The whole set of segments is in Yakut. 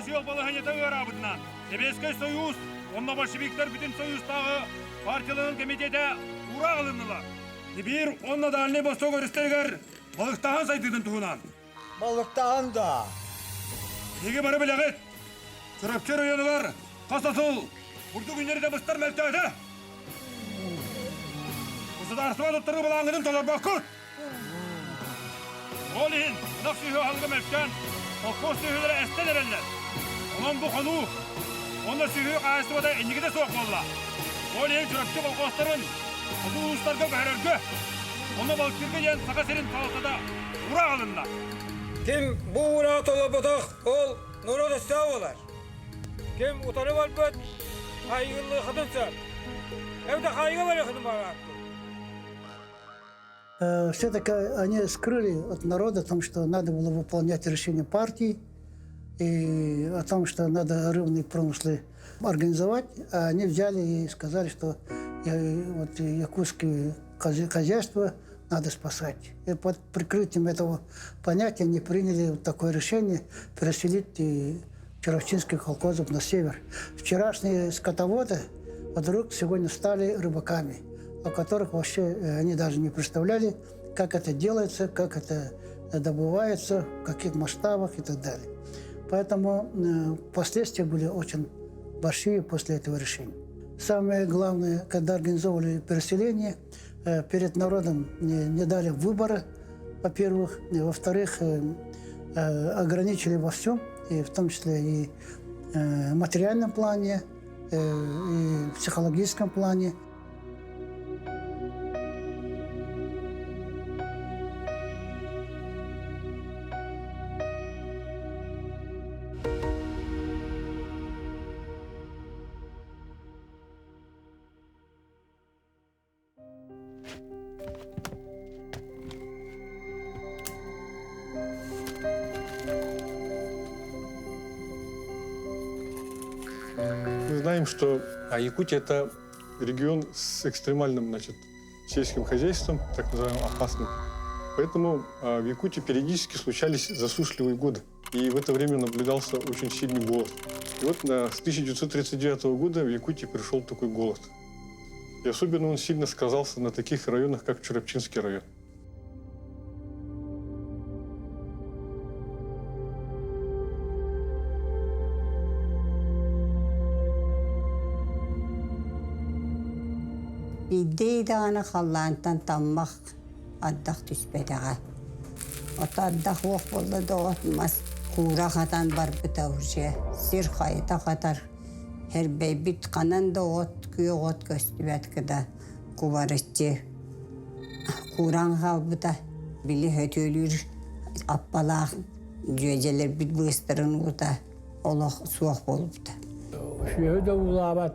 Ас-үөл балаһыанньата ыараабытынан, Сэбиэскэй Сойуус уонна большевиктар бүтүн Союзтааҕы партияларын кэмитиэтэ уураах ылыннылар. Сибиир уонна Дальнай Восток өрүстэригэр балыктааһын сайдыытын туһунан. Балыктааһын да? Биһиги бары билэҕит, Чурапчы оройуонугар хас да сыл бурдук үүннэритэ быстар мөлтөөтө. Государство туттарыы былааҥҥытын толорбоккут. Ол иһин ынах сүөһү аһылыга мөлтөөн, холкуос сүөһүлэрэ эстэн эрэллэр. Онон бу хонуу уонна сүөһү хаһаайыстыбата инникитэ суох буолла. Ол иһин Чурапчы колхуостарын хоту улуустарга көһөрөргө, онно балыктыырга диэн Саха сирин салалтата уураах ылынна. Ким бу уурааҕы толорботох, ол норуот өстөөх буолар. Ким утары барбыт, хайгыллыаххытын сөп. Эбэтэр хайга барыаххытын баҕарааттын. Все-таки они скрыли от народа о том, что надо было выполнять решение партии и о том, что надо рыбные промыслы организовать. А они взяли и сказали, что вот якутские хозяйства надо спасать. И под прикрытием этого понятия они приняли вот такое решение переселить чурапчинских колхозов на север. Вчерашние скотоводы вдруг сегодня стали рыбаками, о которых вообще они даже не представляли, как это делается, как это добывается, в каких масштабах и так далее. Поэтому последствия были очень большие после этого решения. Самое главное, когда организовывали переселение, перед народом не дали выбора, во-первых. Во-вторых, ограничили во всем, и в том числе и в материальном плане, и в психологическом плане. Мы знаем, что Якутия – это регион с экстремальным, значит, сельским хозяйством, так называемым опасным. Поэтому в Якутии периодически случались засушливые годы. И в это время наблюдался очень сильный голод. И вот с 1939 года в Якутии пришел такой голод. И особенно он сильно сказался на таких районах, как Чурапчинский район. Биирдэ даҕаны халлаантан таммах ардах түспэтэҕэ. Ото ардах уох буолла да от мас куура хатан барбыта уже сир хайыта хатар Хэрбэйбит ханан да от, күөх от көстүбэт гына кубарыччы кууран хаалбыта. Били хөтүөлүүр аппалаах дьүөдьэлэрбит быыстарын уута олох суох буолбута. Сүөһү да уулаабат,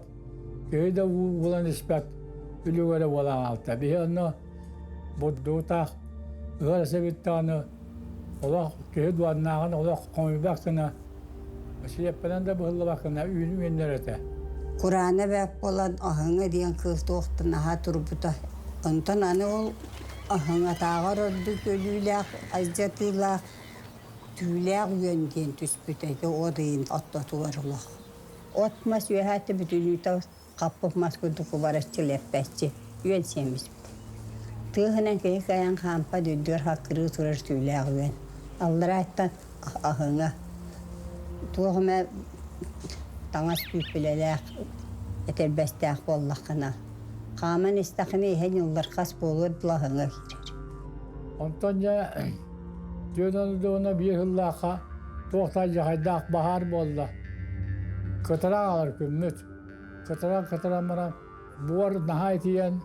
киһи да уу булан испэт үлүгэрэ буолан хаалта. Биһи онно бурдуутаах ыар эсэбит даҕаны олох киһи дуоннааҕын олох хомуйбат гына Сиэппэнэн да быһыллыбаккына үүн үүннэр этэ. Кураана бэрт буолан аһыҥа диэн кыыл туохтан аһа турбута. Онтон аны ол аһыҥатааҕар ордук өлүүлээх, алдьатыылаах түүлээх үөн диэн түспүтэ ити от ыйын ортотугар олох. От мас үөһээттэ бүтүннүүтэ хаппыт мас курдук кубараччы лэппэччи үөн сиэммиспит. Тыаһынан киһи кыайан хаампат үрдүгэр хаккырыы турар түүлээх үөн. Алларааттан аһыҥа туох эмэ таҥас күүппүлэлээх этэрбэстээх буоллаххына хааман истэххинэ иһэ ньыллархас буолуор дылы аһыҥа киирэр. Онтон дьэ 411 сыллаахха туох да алдьархайдаах баһаар буолла. Кытара аҕалар күммүт. Кытаран-кытаран баран буор наһаа итийэн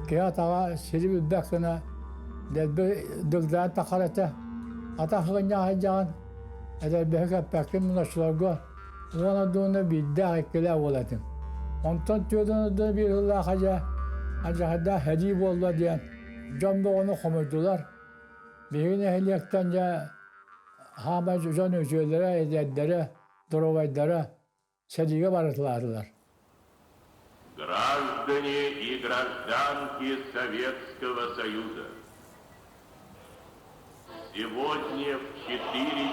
киһи атаҕа сири билбэт гына дэлби дыгдаан таххар этэ. Атах ыгынньах сылдьаҕын, эдэрбэһи кэппэккин муноччуларга уон одууну биирдээх иккилээх уол этим. Онтон 411 сыллаах дьэ алдьархайдаах сэрии буолла диэн дьон бөҕөнү хомуйдулар. Биһиги нэһилиэктэн дьэ хаамай дьон үтүөлэрэ, эдэрдэрэ, доруобайдара сэриигэ барытылаатылар. Граждане и гражданки Советского Союза, сегодня в 4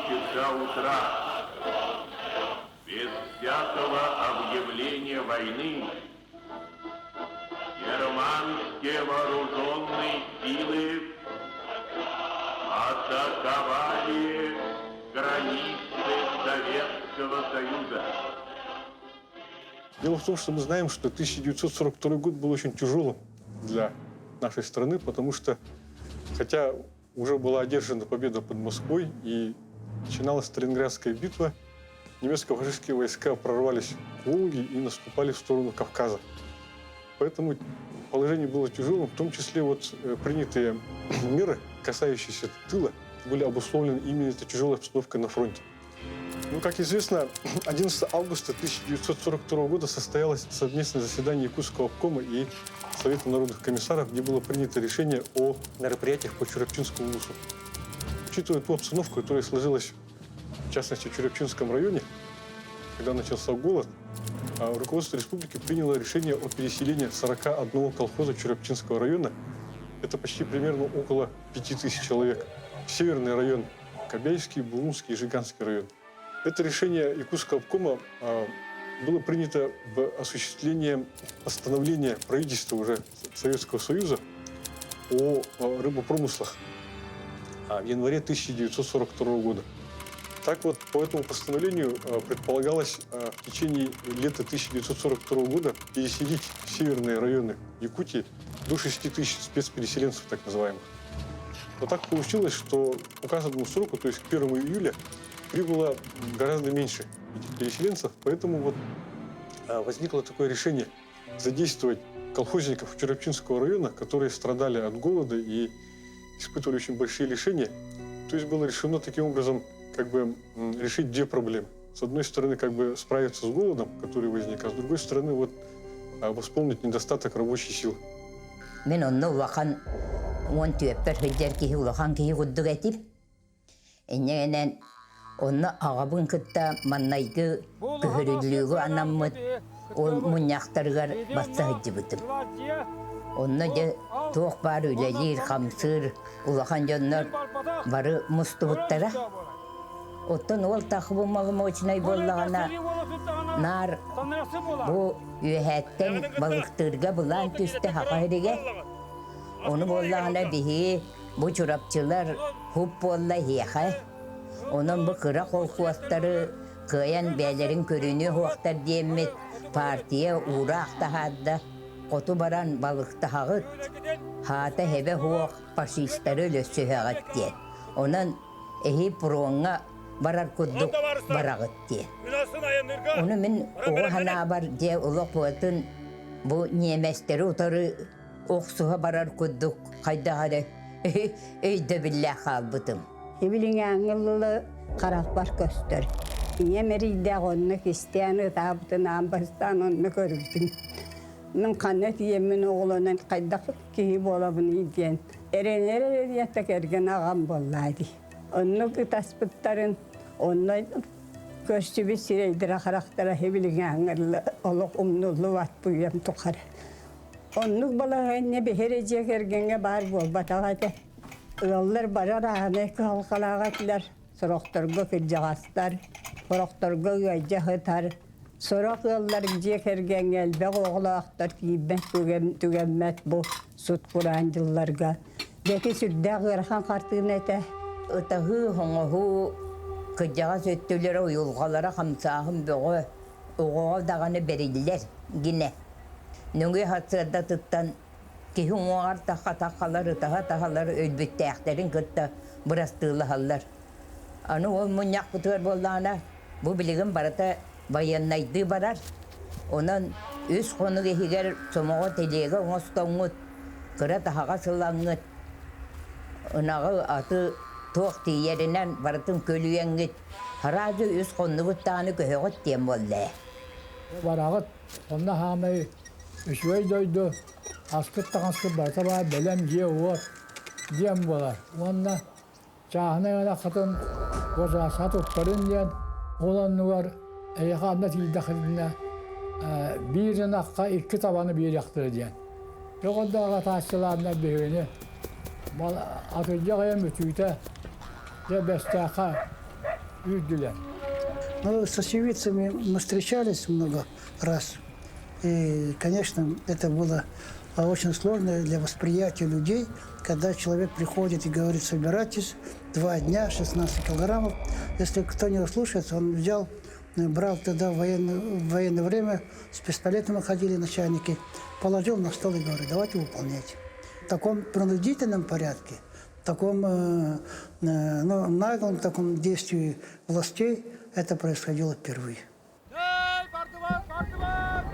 часа утра Без всякого объявления войны германские вооруженные силы атаковали границы Советского Союза. Дело в том, что мы знаем, что 1942 год был очень тяжелым для нашей страны, потому что, хотя уже была одержана победа под Москвой и начиналась Сталинградская битва, немецко-фашистские войска прорвались к Волге и наступали в сторону Кавказа. Поэтому положение было тяжелым, в том числе вот принятые меры, касающиеся тыла, были обусловлены именно этой тяжелой обстановкой на фронте. Ну, как известно, 11 августа 1942 года состоялось совместное заседание Якутского обкома и Совета народных комиссаров, где было принято решение о мероприятиях по Чурапчинскому улусу. Учитывая ту обстановку, которая сложилась, в частности, в Чурапчинском районе, когда начался голод, руководство республики приняло решение о переселении 41 колхоза Чурапчинского района, это почти примерно около 5000 человек, в северный район, Кобяйский, Булунский и Жиганский район. Это решение Якутского обкома было принято в осуществлении постановления правительства уже Советского Союза о рыбопромыслах в январе 1942 года. Так вот, по этому постановлению предполагалось в течение лета 1942 года переселить в северные районы Якутии до 6 тысяч спецпереселенцев, так называемых. Но так получилось, что указанному сроку, то есть к 1 июля, прибыло гораздо меньше этих переселенцев, поэтому вот возникло такое решение задействовать колхозников Чурапчинского района, которые страдали от голода и испытывали очень большие лишения. То есть было решено таким образом как бы решить две проблемы. С одной стороны, как бы справиться с голодом, который возник, а с другой стороны, вот, восполнить недостаток рабочей силы. Мин онно улахан 14-пэр сылдьар киһи улахан киһи курдук этим. Инньэ онно аҕабын кытта маннайгы көһөрүллүүгү анаммыт ол мунньахтарыгар баста сылдьыбытым. Онно дьэ туох баар үлэлиир, хамсыыр улахан дьоннор бары мустубуттара. Оттон ол тахыбы маломочнай буоллаҕына наар бу үөһээттэн балыктыырга былаан түстэ хаха иһигэ. Ону буоллаҕына биһиги бу чурапчылар хуп буолла иһиэхэ. Онон бу кыра холкуостары кыайан бэйэлэрин көрүнүө суохтар диэммит партия уураах таһаарда. Хоту баран балыктаһаҕыт, хаата хэбэ суох фашистары өлөссүһэҕит диэн. Онон эһи пуруоҥҥа барар курдук бараҕыт диэн. Ону мин оҕо санаабар дьэ олох буотун бу ньиэмэстэри утары охсуһа барар курдук хайдах эрэ өйдөбүллээх хаалбытым. Ибилиҥээҥҥи ыллылы харахпар көстөр. Ийэм эрийдээх онно кистээн ытаабытын аан бастаан онно көрбүтүм. Мин ханна тиийэммин оҕолонон хайдах киһи буолабыный диэн эрэнэр эрэ кэргэн аҕам буоллаа дии. Оннук ытаспыттарын онно көстүбүт сирэйдэрэ харахтара ибилиҥээҥҥи олох умнуллубат буйам тухары. Оннук балаһыанньа биһири дьиэ кэргэҥҥэ баар буолбатах этэ. Ыаллар бары арааһынай кыһалҕалаах этилэр. Сорохторго кырдьаҕастар, сорохторго ыалдьа сытар. Сорох ыаллар дьиэ кэргэҥҥэ элбэх оҕолоохтор тиийбэт түгэммэт бу сут-кураан дьылларга. Дьэки сүрдээх ыарахан хартыына этэ. Ытаһыы, хоҥоһуу, кырдьаҕас өттүлэрэ уйулҕалара хамсааһын бөҕө, оҕоҕо даҕаны бэриллэр гинэ. Нөҥүө сарсыардатыттан киһи уҥуоҕар тахха-таххалар ытаһа-таһалар өлбүттээхтэрин кытта бырастыылаһаллар. Аны ол мунньахпытыгар буоллаҕына, бу билигин барыта байыаннайдыы барар. Онон үс хонук иһигэр сомоҕо тэлиэгэ оҥостоҥҥут, кыра таһаҕас ылаҥҥыт, ынаҕы, аты туох тиийэринэн барытын көлүйэҥҥит, хараадьы үс хоннугут даҕаны көһөҕүт диэн буолла ээ. Бараҕыт, онно хаамай үчүгэй дойду, аскыт-таҥаскыт барыта баар, бэлэм дьиэ-уот диэн буолар. Уонна чааһынай ынаххытын государство туттарын диэн ол оннугар эйиэхэ анна тиийдэххитинэ биир ынахха икки табаны биэриэхтэрэ диэн. Тоҕо атааччылааннар биһигини атырдьах ыйын бүтүүтэ дьэ Бэстээххэ үүрдүлэр. Ну, с очевидцами мы встречались много раз. И, конечно, это было очень сложно для восприятия людей, когда человек приходит и говорит, собирайтесь, 2 дня, 16 килограммов. Если кто не услышит, он взял, брал тогда в военное время, с пистолетом ходили начальники, положил на стол и говорит, давайте выполнять. В таком принудительном порядке, в таком ну, наглом таком действии властей это происходило впервые. Эй, бардыбат, бардыбат!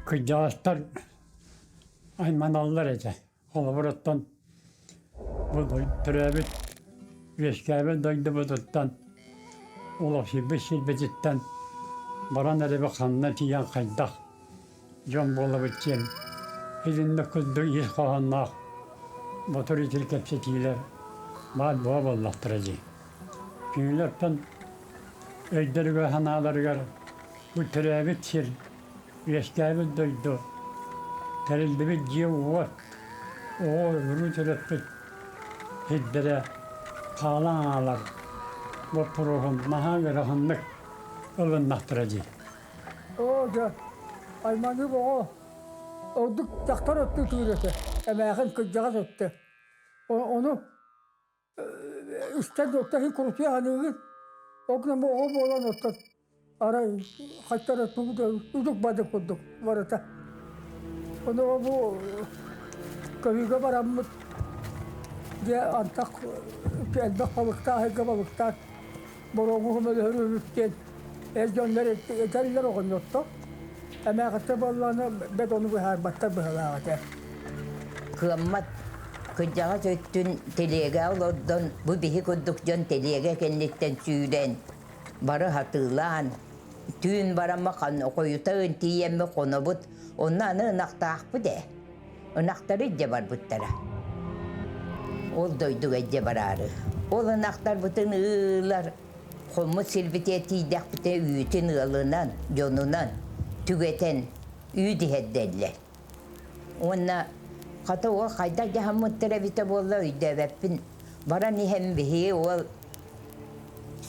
Кырдьаҕастар айманаллар этэ. Холобуруттан бу төрөөбүт, үөскээбит дойдубутуттан, олохсуйбут сирбититтэн баран эрэби ханна тиийэн хайдах дьон буолабыт диэн итинник курдук ис хоһоонноох ботур итир кэпсэтиилэр баар буола буоллахтара дии. Кинилэртэн өйдөрүгэр-санааларыгар бу төрөөбүт сир, үөскээбит дойду, тэриллибит дьиэ-уот, оҕо уруу төрөппүт сирдэрэ хаалан аалар боппуруоһун наһаа ыараханнык ылыннахтара дии. Оо, дьэ, айманыы оҕо ордук дьахтар өттө ытыыр этэ, эмээхин кырдьаҕас өттө. Ону истэн оттон иһин курутуйа саныыгын. Ол гынан оҕо буолан оттон арай хайтара тугу да удук бадык курдук барыта. Ону бу көһүүгэ бараммыт дьэ антах элбэх балыктаах эйгэ балыктаах боруоҥу көмөлөһөр үһүбүт диэн эр дьоннор этэллэр оҕонньоттор. Эмээхиттэр буоллаҕына бэт ону быһаарбаттар быһалаах этэ. Кыаммат кырдьаҕас өттүн тэлиэгэ олордон, бу биһи курдук дьон тэлиэгэ кэнниттэн сүүрэн, бары хатыылаан, түүн барамма хойута тиийэммит хонобут, онно аны ынахтаахпыт ээ. Ынахтары илдьэ барбыттара. Ол дойдуга илдьэ бараары. Ол ынахтарбытын ыылар, хоммут сирбитигэр тиийдэхпитинэ үүтүн ыалынан, дьонунан түгэтэн үүт иһэрдэллэр. Уонна хата ол хайдах дьаһаммыттара эбитэ буолла өйдөөбөппүн. Баран иһэн биһиги ол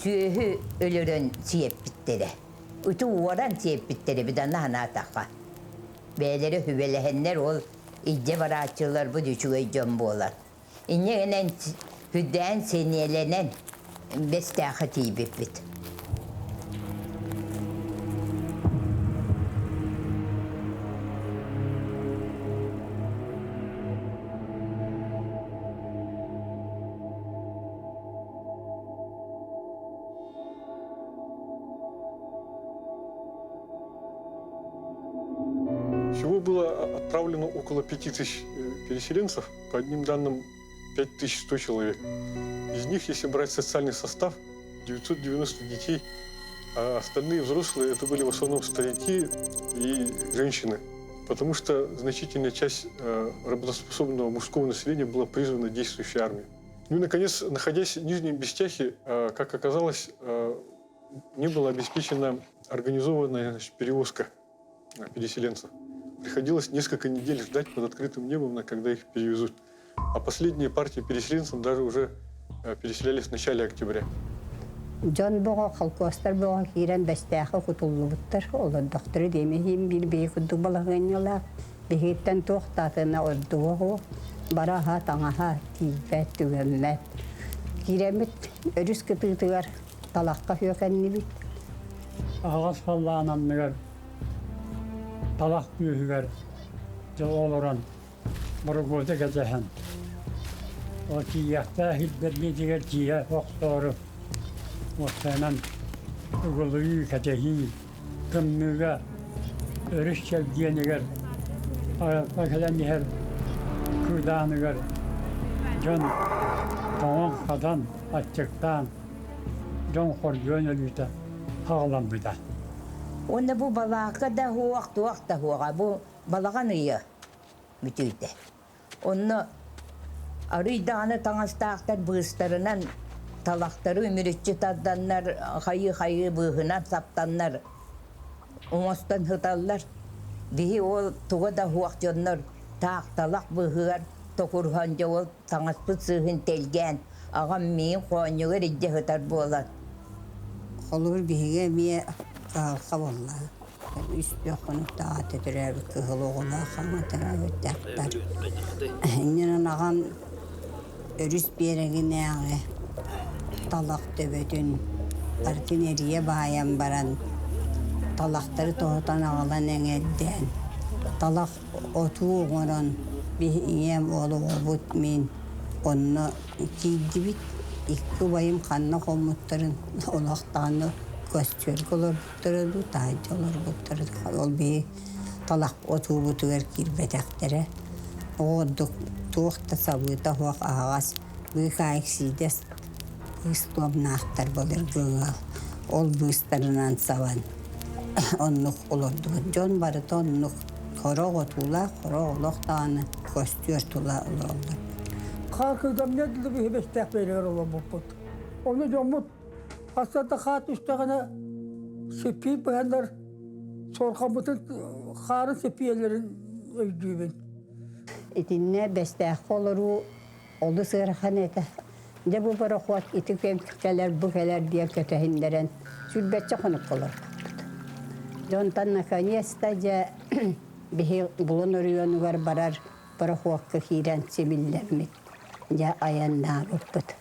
сүөһү өлөрөн сиэппиттэрэ. Ыты уоран сиэппиттэрэ эбит аны санаатахха. Бэйэлэрэ сүбэлэһэннэр ол илдьэ барааччыларбыт үчүгэй дьон буолан. Инньэ гынан үрдээн сэниэлэнэн Бэстээххэ тиийбиппит. было отправлено около 5000 переселенцев, по одним данным 5100 человек. Из них, если брать социальный состав, 990 детей, а остальные взрослые это были в основном старики и женщины, потому что значительная часть работоспособного мужского населения была призвана действующей армией. Ну и, наконец, находясь в Нижнем Бестяхе, как оказалось, не была обеспечена организованная, значит, перевозка переселенцев. Приходилось несколько недель ждать под открытым небом, когда их перевезут. А последние партии переселенцев даже уже переселялись в начале октября. Дьон бөҕө, холкуостар бөҕө киирэн Бэстээххэ кутуллубуттар. Олордохторо диэмэһиим биир биһи курдук балаһыанньалаах. Биһигиттэн туох да атына ордуга суох. Бараһа, таҥаһа тиийбэт, түгэммэт. Киирэммит өрүс кытыытыгар талахха сүөкэннибит. Аһаҕас халлаан анныгар талах күүһүгэр дьэ олорон борогуота кэтэһэн ол тиийиэхтээх ирдэрбитигэр тиийэ охсоору уоттанан угулуйуу кэтэһии тымныыга өрүс чэлгиэнигэр айылҕа кэлэн иһэр кыыдааныгар дьон тоҥон-хатан аччыктаан дьон хоргуйан өлүүтэ хаҕыламмыта. Уонна бу балаакка да суох, туох да суоҕа. Бу балаҕан ыйа бүтүүтэ. Онно арыый даҕаны таҥастаахтар быыстарынан талахтары үмүрүччү тарданнар, хайыы-хайыы быыһынан саптаннар оҥостон сыталлар. Биһи ол туга да суох дьоннор таах талах быыһыгар токуруһан дьэ ол таҥаспыт сыыһын тэлгээн аҕам миигин хоонньугар илдьэ сытар буолан. Холобур, биһиги эмиэ кыһалҕа буолла. Үс хонуктааҕыта төрөөбүт кыһыл оҕолоох хаҥа төрөөбүт дьахтар. Иннинэн аҕам өрүс биэрэгинээҕи талах төбөтүн барытын эрийэ баайан баран талахтары тоһутан аҕалан эҥэрдээн талах отуу оҥорон биһи ийэм уол оҕобут мин онно киирдибит. Икки убайым ханна хоммуттарын олох даҕаны көстүөргэ олорбуттара дуу, таһырдьа олорбуттара дуу. Ол биһи талах отуубутугар киирбэтэхтэрэ. Оҕордук туох да сабыыта суох аһаҕас быыкаайык сиидэс быыс туомнаахтар былыргы ыал. Ол быыстарынан сабан оннук олордубут. Дьон барыта оннук Сорох отуулаах, сорох олох даҕаны көстүөр тула олороллор. Хаар кыдамньа дылы биһибэстээх бэйэлэр олорбуппут. Ону дьоммут хастарда хаар түстэҕинэ сиппиир быһаннар суорҕаммытын хаарын сиппийэллэрин өйдүүбүн. Итиннэ Бэстээххэ олоруу олус ыарахан этэ. Дьэ бу борохуот ити кэм кэлэр, бу кэлэр диэн кэтэһиннэрэн сүүрбэччэ хонук олорбуппут. Дьонтон наконец-то дьэ биһи Булун оройуонугар барар борохуокка киирэн симиллэммит, дьэ айаннаабыппыт.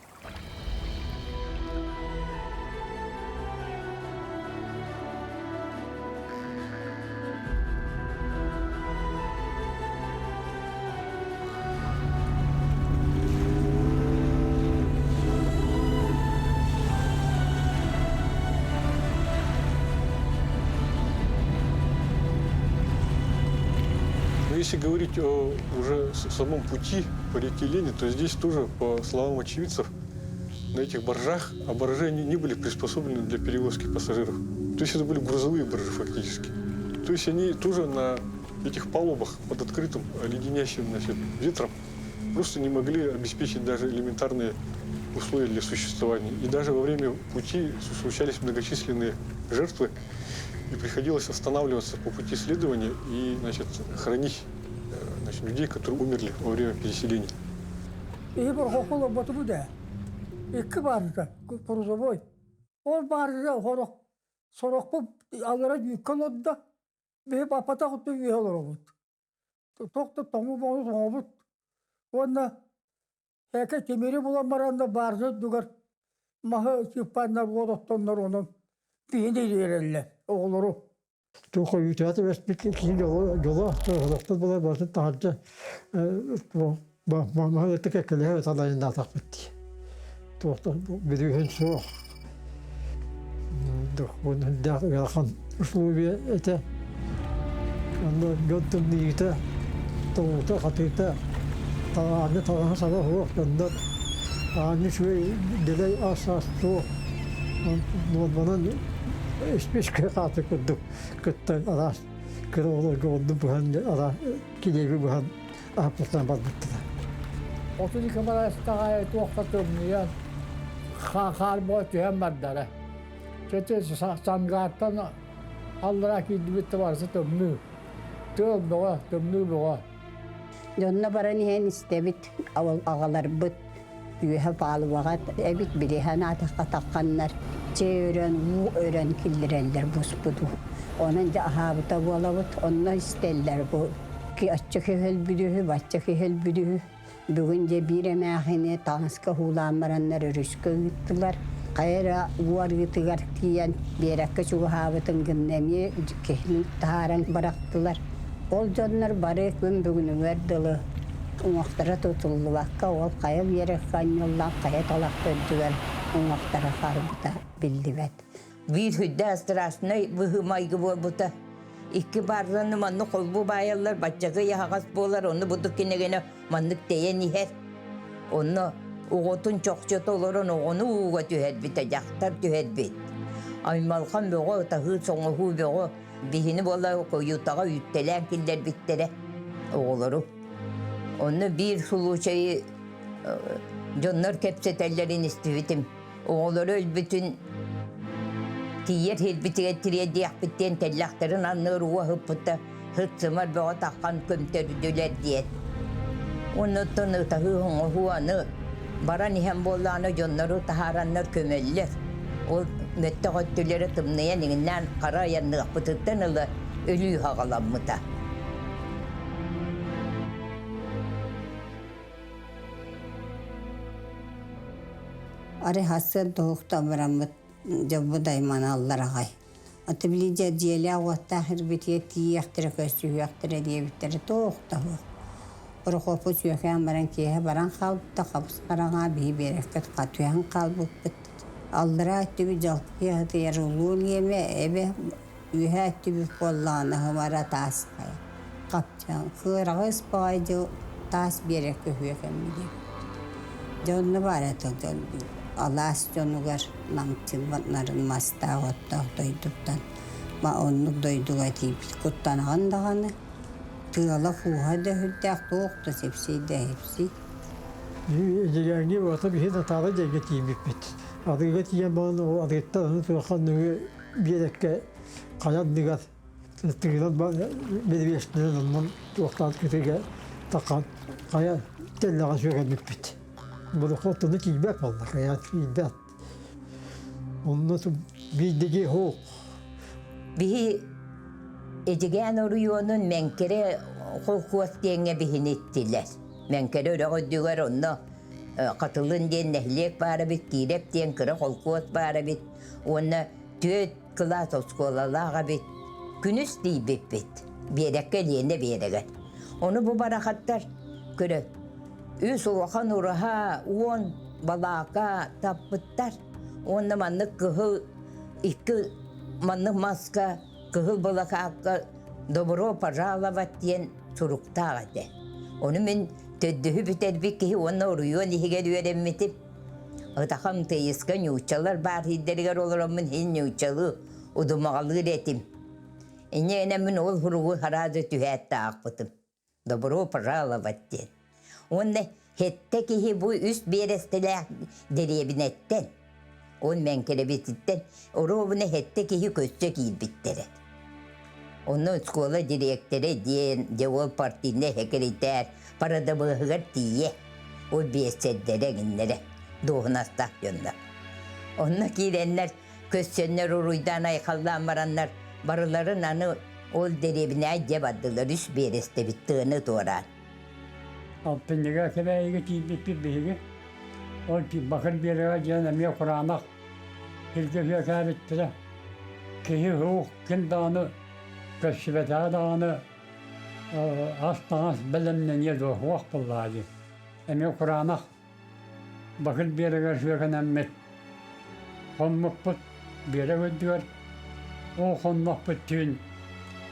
Но если говорить о уже самом пути по реке Лене, то здесь тоже, по словам очевидцев, на этих баржах, а баржи они не были приспособлены для перевозки пассажиров. То есть это были грузовые баржи фактически. То есть они тоже на этих палубах под открытым леденящим, значит, ветром просто не могли обеспечить даже элементарные условия для существования. И даже во время пути случались многочисленные жертвы, и приходилось останавливаться по пути следования и, значит, хранить, значит, людей, которые умерли во время переселения. Иһи борхоху олорботубу да. Икки баарыта, грузовой. Ол баарыта сорох сорохпут аллара дьүүккэ олордо. Биһи баппатах өттүн үөһэ олоробут. Туох да тоҥуу боҕу тоҥобут. Уонна эки тимири булан баран да баарга үрдүгэр маһы чыппааннар уот оттоннор онон биһини ириэрэллэр оҕолору. Туох үүтээтэ бэспит киһи дьоло дьоло олохпут буолар барытын таһырдьа маһы ытык эккэлэһэ талайыннаатахпыт дии. Туох да бүдүүһүн суох. Дохуон үрдээх ыарахан условия этэ. Онно дьон тымныйыыта, тоҥуута, хатыыта, аанньа таҥаһа саба суох дьоннор аанньа үчүгэй дэлэй ас-ас суох. Нуорманан испиэскэ хааты курдук кытта араас кыра оҕолорго оннук быһан араас килиэби быһан аһаппытынан барбыттара. 32 барастаҕай туохха тымныйан хаар буола түһэн бардара. Чэ Сангааттан аллараа киирдибит да барыта тымныы. Тыал бөҕө, тымныы бөҕө. Дьонно баран иһэн истэбит, аҕаларбыт үөһэ палубаҕа эбит билиһэн аатахха тахханнар чэй өрөн, уу өрөн киллэрэллэр буспуту. Онон дьэ аһаабыта буолабыт, онно истэллэр бу оччо киһи өлбүт үһү, бачча киһи өлбүт үһү. Бүгүн дьэ биир эмээхини таҥаска уулаан бараннар өрүскэ ыыттылар. Хайа эрэ уу арыытыгар тиийэн биэрэккэ чугаһаабытын гынна эмиэ киһини таһааран бырахтылар. Ол дьоннор бары күн бүгүнүгэр дылы уҥуохтара тутуллубакка ол хайа биэрэккэ анньыллан хайа талах төрдүгэр уҥуохтара харбыта биллибэт. Биир сүрдээх страшнай быһыы-майгы буолбута. Икки баарыны маннык холбуу баайаллар, баччакы аһаҕас буолар, онно будук кинигини маннык тэйэн иһэр. Онно оҕотун чохчото олорон оҕону ууга түһэрбитэ, дьахтар түһэрбит. Аймалҕан бөҕө, ытаһыы, соҥоһуу бөҕө биһини буола куйутаҕа үүттэлээн киллэрбиттэрэ оҕолору. Онно биир случайы дьоннор кэпсэтэллэрин истибитим. Оҕолоро өлбүтүн тиийэр сирбитигэр тириэрдиэхпит диэн тэллэхтэрин анныгар уу аһыппыта сыт-сымар бөҕө таххан көмтөрдүлэр диэн. Оннуттан ытаһыы оҥоһуу аны баран иһэн буоллаҕына дьоннору таһаараннар көмөллөр. Ол мөттөх өттүлэрэ тымныйан иҥиннээн хара айанныахпытыттан ыла өлүү хаҕаламмыта. Арай хасыан тоһуктан бараммыт дьоммут айманаллар аҕай. Аты били дьэ дьиэлээх-уоттаах ирбитигэр тиийиэхтэрэ, көрсүһүөхтэрэ диэбиттэрэ туох да суох. Прокопу сүөкээн баран киэһэ баран хаалбыта, хабыс-хараҥа биһи биэрэккэ түһэн хаалбыппыт. Аллараа өттүбүт дьалкыйа сытыйар улуу Лиэмэ эбэ үөһээ өттүбүт буоллаҕына хымара таас хайа. Хапчаан кыараҕас баҕайы дьыл таас биэрэккэ үһүөкэммит Дьэ онно баар этэ алаас дьонугар намчылларын мастаах оттоох дойдуттан ма оннук дойдуга тиийбит куттанаҕын даҕаны тыала-кууһа да сүрдээх туох да сипсий да сипсий Дьигээҥҥи уота биһи Натаала дьиэгэ тиийбиппит. Адыга тиийэн баран адыгыттан аны туохха нөҥүө биэрэккэ хайа анныгар Тыгынан бэдибиэстинэн оннун туохтаан кытыга тахан хайа тэллэҕэ сүөрэммиппит. Борохуоттаны тиийбэт буолла, хайа тиийбэт. Онно биирдиги суох. Биһи Эдьигээн оройуонун Мэҥкэрэ холкуос диэҥҥэ биһини иттилэр. Мэҥкэрэ үрэх үрдүгэр онно Хатылын диэн нэһилиэк баар эбит, Киирэп диэн кыра холкуос баар эбит. Уонна түөрт кылаас оскуолалаах эбит. Күнүс тиийбиппит. Биэрэккэ Лиэнэ биэрэгэр. Ону бу барахаттар көрө үс улахан ураһа, 10 балаака таппыттар. Уонна маннык кыһыл икки маннык маска кыһыл былакаакка «Добро пожаловать» диэн суруктаах этэ. Ону мин төрдүһү бүтэрбит киһи уонна оройуон иһигэр үөрэммитим. Ытахам тыйыска ньууччалар баар сирдэригэр олороммун иһин ньууччалыы удумаҕалыыр этим. Инньэ мин ол суругу сразу түһээт да аахпытым. Добро пожаловать диэн. Уонна сэттэ киһи бу үс биэрэстэлээх дэриэбинэттэн, ол Мэҥкэрэбититтэн оруобуна сэттэ киһи көссө киирбиттэрэ. Онно оскуола дириэктэрэ диэн, дьэ ол партийнай сэкиритээр парадабыаһыгар тиийэ, ол биэссэрдэрэ эҥиннэрэ, дуоһунастаах дьоннор. Онно киирэннэр, көссөннөр уруйдаан-айхаллаан бараннар, барыларын аны ол дэриэбинэҕэ дьэ бардылар үс биэрэстэбит тыаны туораан. Алтынньыга Кэбээйигэ тиийбиппит биһиги. Ол Бакыр биэрэгэ диэн эмиэ кураанах сиргэ үөкээбиттэрэ. Киһи суох ким даҕаны көрсүбэтэҕэ даҕаны ас-таҥас бэлэмнэниэ дуо суох буоллаҕа дии. Эмиэ кураанах Бакыр биэрэгэр сүөкэнэммит хоммуппут биэрэк үрдүгэр ол хоннохпут түүн.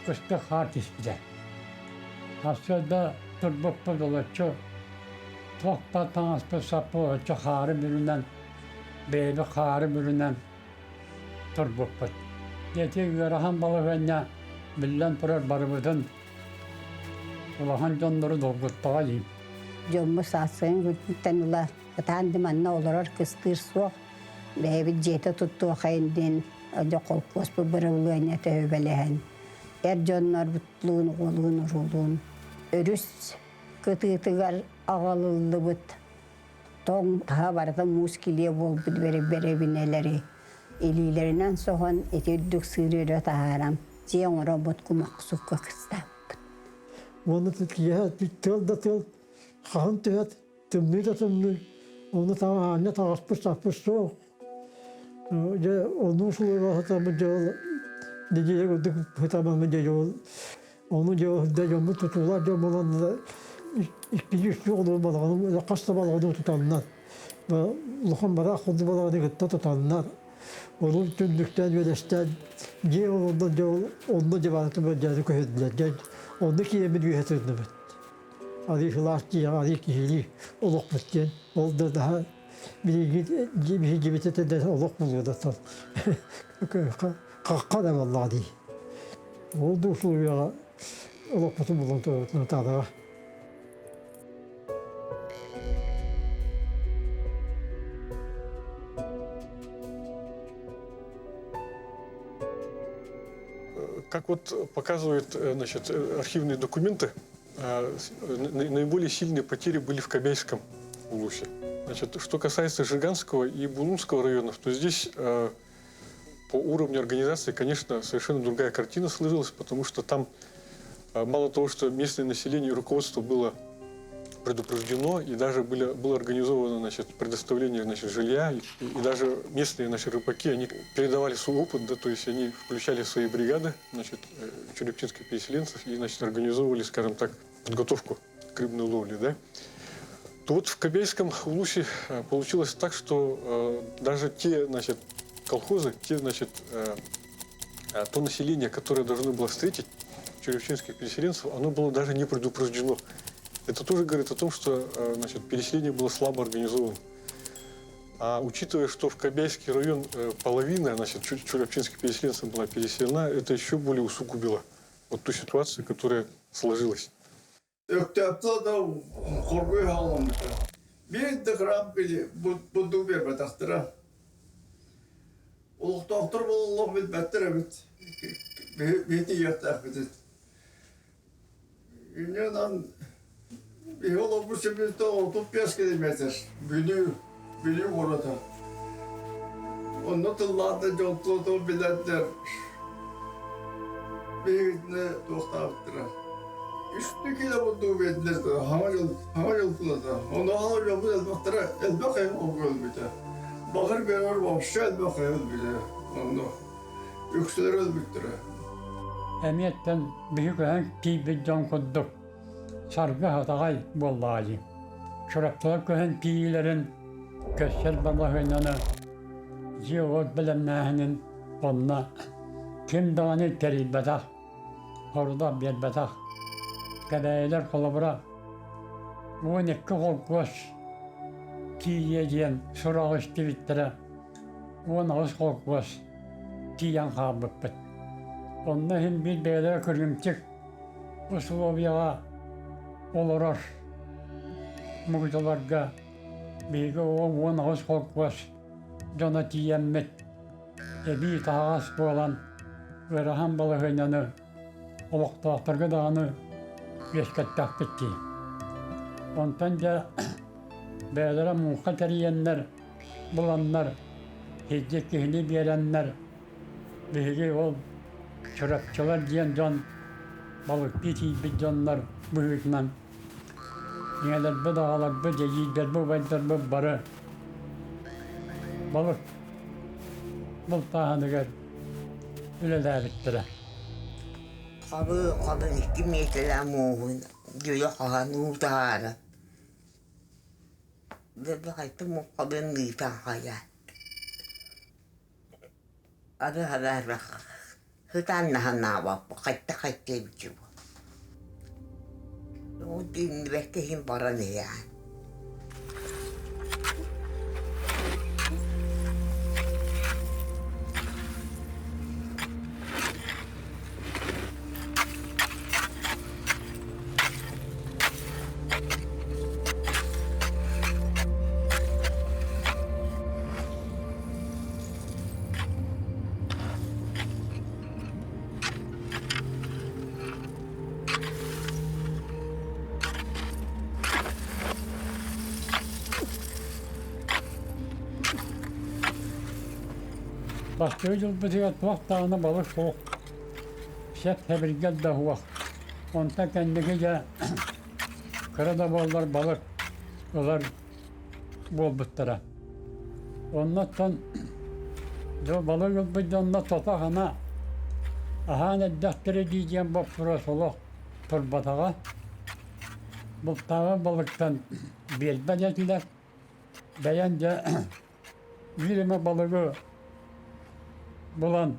Кыстык хаар түспүтэ. Сарсыарда турбуппут олоччу туох да таҥаспыт саппыт олоччу хаары бүрүнэн, бэйэбит хаары бүрүнэн турбуппут. Ити ыарахан балаһыанньа биллэн турар барыбытын улахан дьоннору долгуттаҕа дии. Дьоммут сааскыйын күнтэн ыла ытаан да манна олорор кыстыыр суох. Бэйэбит дьиэтэ туттуохайын диэн дьэ холкуоспут бырабылыанньата үбэлэһэн эр дьоннорбутлуун, оҕолуун, уруулуун өрүс кытыытыгар аҕалыллыбыт тоҥ таһа барыта муус килиэ буолбут бэрэбинэлэри илиилэринэн соһон ити үрдүк сыыры өрө таһааран дьиэ оҥороммут кумахсукка кыстаабыппыт. Уонна киэһэ тыал да тыал, хаһан түһэт, тымныы да тымныы, онно аанньа таҕаспыт-саппыт суох. Дьэ, оннук сылыга сытаммыт дьэ ол нэдиэлэ курдук сытаммын дьэ ол ону дьэ ол дьэ дьоммут тутуулаах дьон буолан иккилии үстүү олору балаҕаны хас да балаҕаны тутаннар улахан бараах курдук балаҕаны кытта тутаннар олус түннүктээн үөлэстээн дьиэ олордон дьэ ол онно дьэ барытын бэрдээри көһөрдүлэр дьэ онно киирэммит үөһэ тыынныбыт арыы сылаас дьиэҕэ арыы киһилии олохпут диэн ол да наһаа билигин биһигибит этэ олох булуодатан хахха да буоллаҕа дии ол да условияҕа олохпутун булан турабыт Натадаҕа. Как вот показывают, значит, архивные документы, наиболее сильные потери были в Кобяйском улусе. Значит, что касается Жиганского и Булунского районов, то здесь по уровню организации, конечно, совершенно другая картина сложилась, потому что там мало того, что местное население и руководство было предупреждено, и даже было организовано, значит, предоставление, значит, жилья, и даже местные наши рыбаки, они передавали свой опыт, да, то есть они включали свои бригады, значит, чурапчинских переселенцев и, значит, организовывали, скажем так, подготовку к рыбной ловле, да. То вот в Кобяйском улусе получилось так, что даже те, значит, колхозы, те, значит, то население, которое должно было встретить чурапчинских переселенцев, оно было даже не предупреждено. Это тоже говорит о том, что, значит, переселение было слабо организовано. А учитывая, что в Кобяйский район половина, значит, чурапчинских переселенцев была переселена, это еще более усугубило вот ту ситуацию, которая сложилась. Өктөөптө да хоргуй халаммыта. Биир да грамм бурдук биэрбэтэхтэрэ. Олохтоохтор буолаллар билбэттэр эбит. Биһи тиийиэхтээхпит. Инньэ биһи олорбут сирбититтэн 35 километр Бүлүү, Бүлүү куората. Онно тыллаата дьон тыл билэрдэр биһигитинэ туохтаабыттара. Үстүү кило бурдугу биэрдилэр хаҥа дьыл, хаҥа дьыл тулата. Ону аҕа дьоммут элбэхтэрэ, элбэх киһи өлбүтэ. Баҕар биэрэр вообще элбэх киһи өлбүтэ. Онно үксүлэрэ өлбүттэрэ. Эмиэттэн биһи көһөн тиийбит дьон курдук саргы хатаҕай буоллаҕа дии. Чурапчылар көһөн тиийиилэрин көссөр балаһыанньаны дьиэ-уот бэлэмнээһинин онно ким даҕаны тэрийбэтэх, хорудах биэрбэтэх. Кэбээйилэр холобура 12 холкуос тиийиэ диэн сураҕы истибиттэрэ 18 холкуос тиийэн хаалбыппыт. Онно иһин биир бэйэлэрэ кырыымчык условияҕа олорор мугудаларга биһиги 18 холкуос дьоно тиийэммит эбии таһаҕас буолан ыарахан балаһыанньаны олохтоохторго даҕаны үөскэттэхпит дии. Онтон дьэ бэйэлэрэ муҥха тэрийэннэр буланнар, илдьи киһини биэрэннэр биһиги ол Чурапчылар диэн дьон балыктыы тиийбит дьоннор быһыытынан ийэлэрбит, аҕаларбыт, эдьиийдэрбит, убайдарбыт бары балык бултааһыныгар үлэлээбиттэрэ. Хабы хабын икки миэтэлээх мууһун дьөлө хаһан уу таһаара. Дьэ муҥхабын ыытан хайа. Ары хараарах. Сытааннаһанаабаппыт хайта-хайта эбитэ буолла. Тииннибэккэ иһин баран иһэҕин. Бастакы дьылбытыгар туох даҕаны балык суох, сэп-сэбиргэл да суох. Онтон кэнники дьэ кыра да буоллар балык ылар буолбуттара. Оннуттан дьэ балык ылбыт дьонно тото-хана аһаан эрдэхтэрэ дии диэн боппуруос олох турбатаҕа. Бултааҕы балыктан биэрбэт этилэр. Бэйэҥ дьэ биир эмэ балыгы булан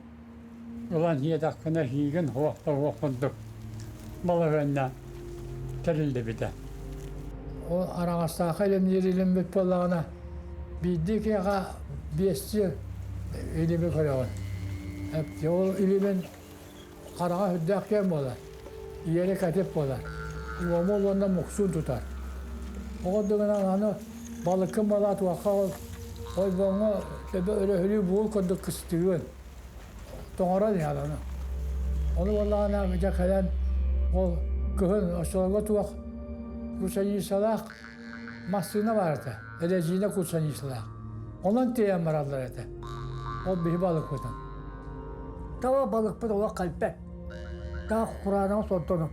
ылан сиэтэххинэ сиигин суох да суох курдук балаһыанньа тэриллибитэ. Ол араҥастаахха илимниир илиммит буоллаҕына биирдии киһиэхэ биэстии илими көрөҕүн. Ол илимин хараҕа сүрдээх киэҥ буолар, иэрэ кэтит буолар, уому уонна муксуун тутар. Оҕо дыгынан аны балыккын балаат уохха ол ойбоҥҥо төбө өрөһүлүү буул курдук кыстыгын тоҥорон иһэр аны. Ону буоллаҕына дьэ кэлэн ол кыһын оччолорго туох кусаницалаах массыына баар этэ, эрэзиинэ кусаницалаах. Онон тиэйэн бараллар этэ. Ол биһи балыкпытын. Таба балыкпыт олох кэлбэт. Таах кураанаҕа сордону.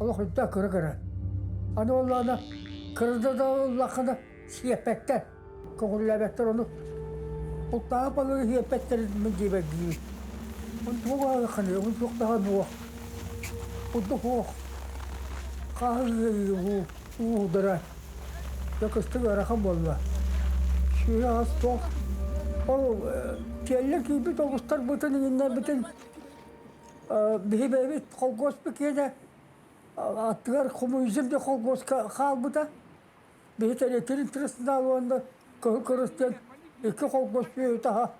Олох үрдэ кыра-кыра. Аны оллаана кырда да ыллаххына сиэппэттэр, көҥүллээбэттэр ону. Бултааҕы балыгы сиэппэттэр мин диэбэргиибин. Оны туох аһыаххыный, оны туох даҕаны уох. Курдук уох. Хааһы уудара. Дьэ кыстык ыарахан буолла. Сүөһү ас туох. Ол тиэллэ киирбит оҕустарбытын иҥиннэрбитин биһи бэйэбит холкуоспут киэнэ аттыгар коммунизм диэн холкуоска хаалбыта. Биһи тэрилтэрин тырыснаал уонна кыһыл кырыс диэн икки холкуос сүөһү таһа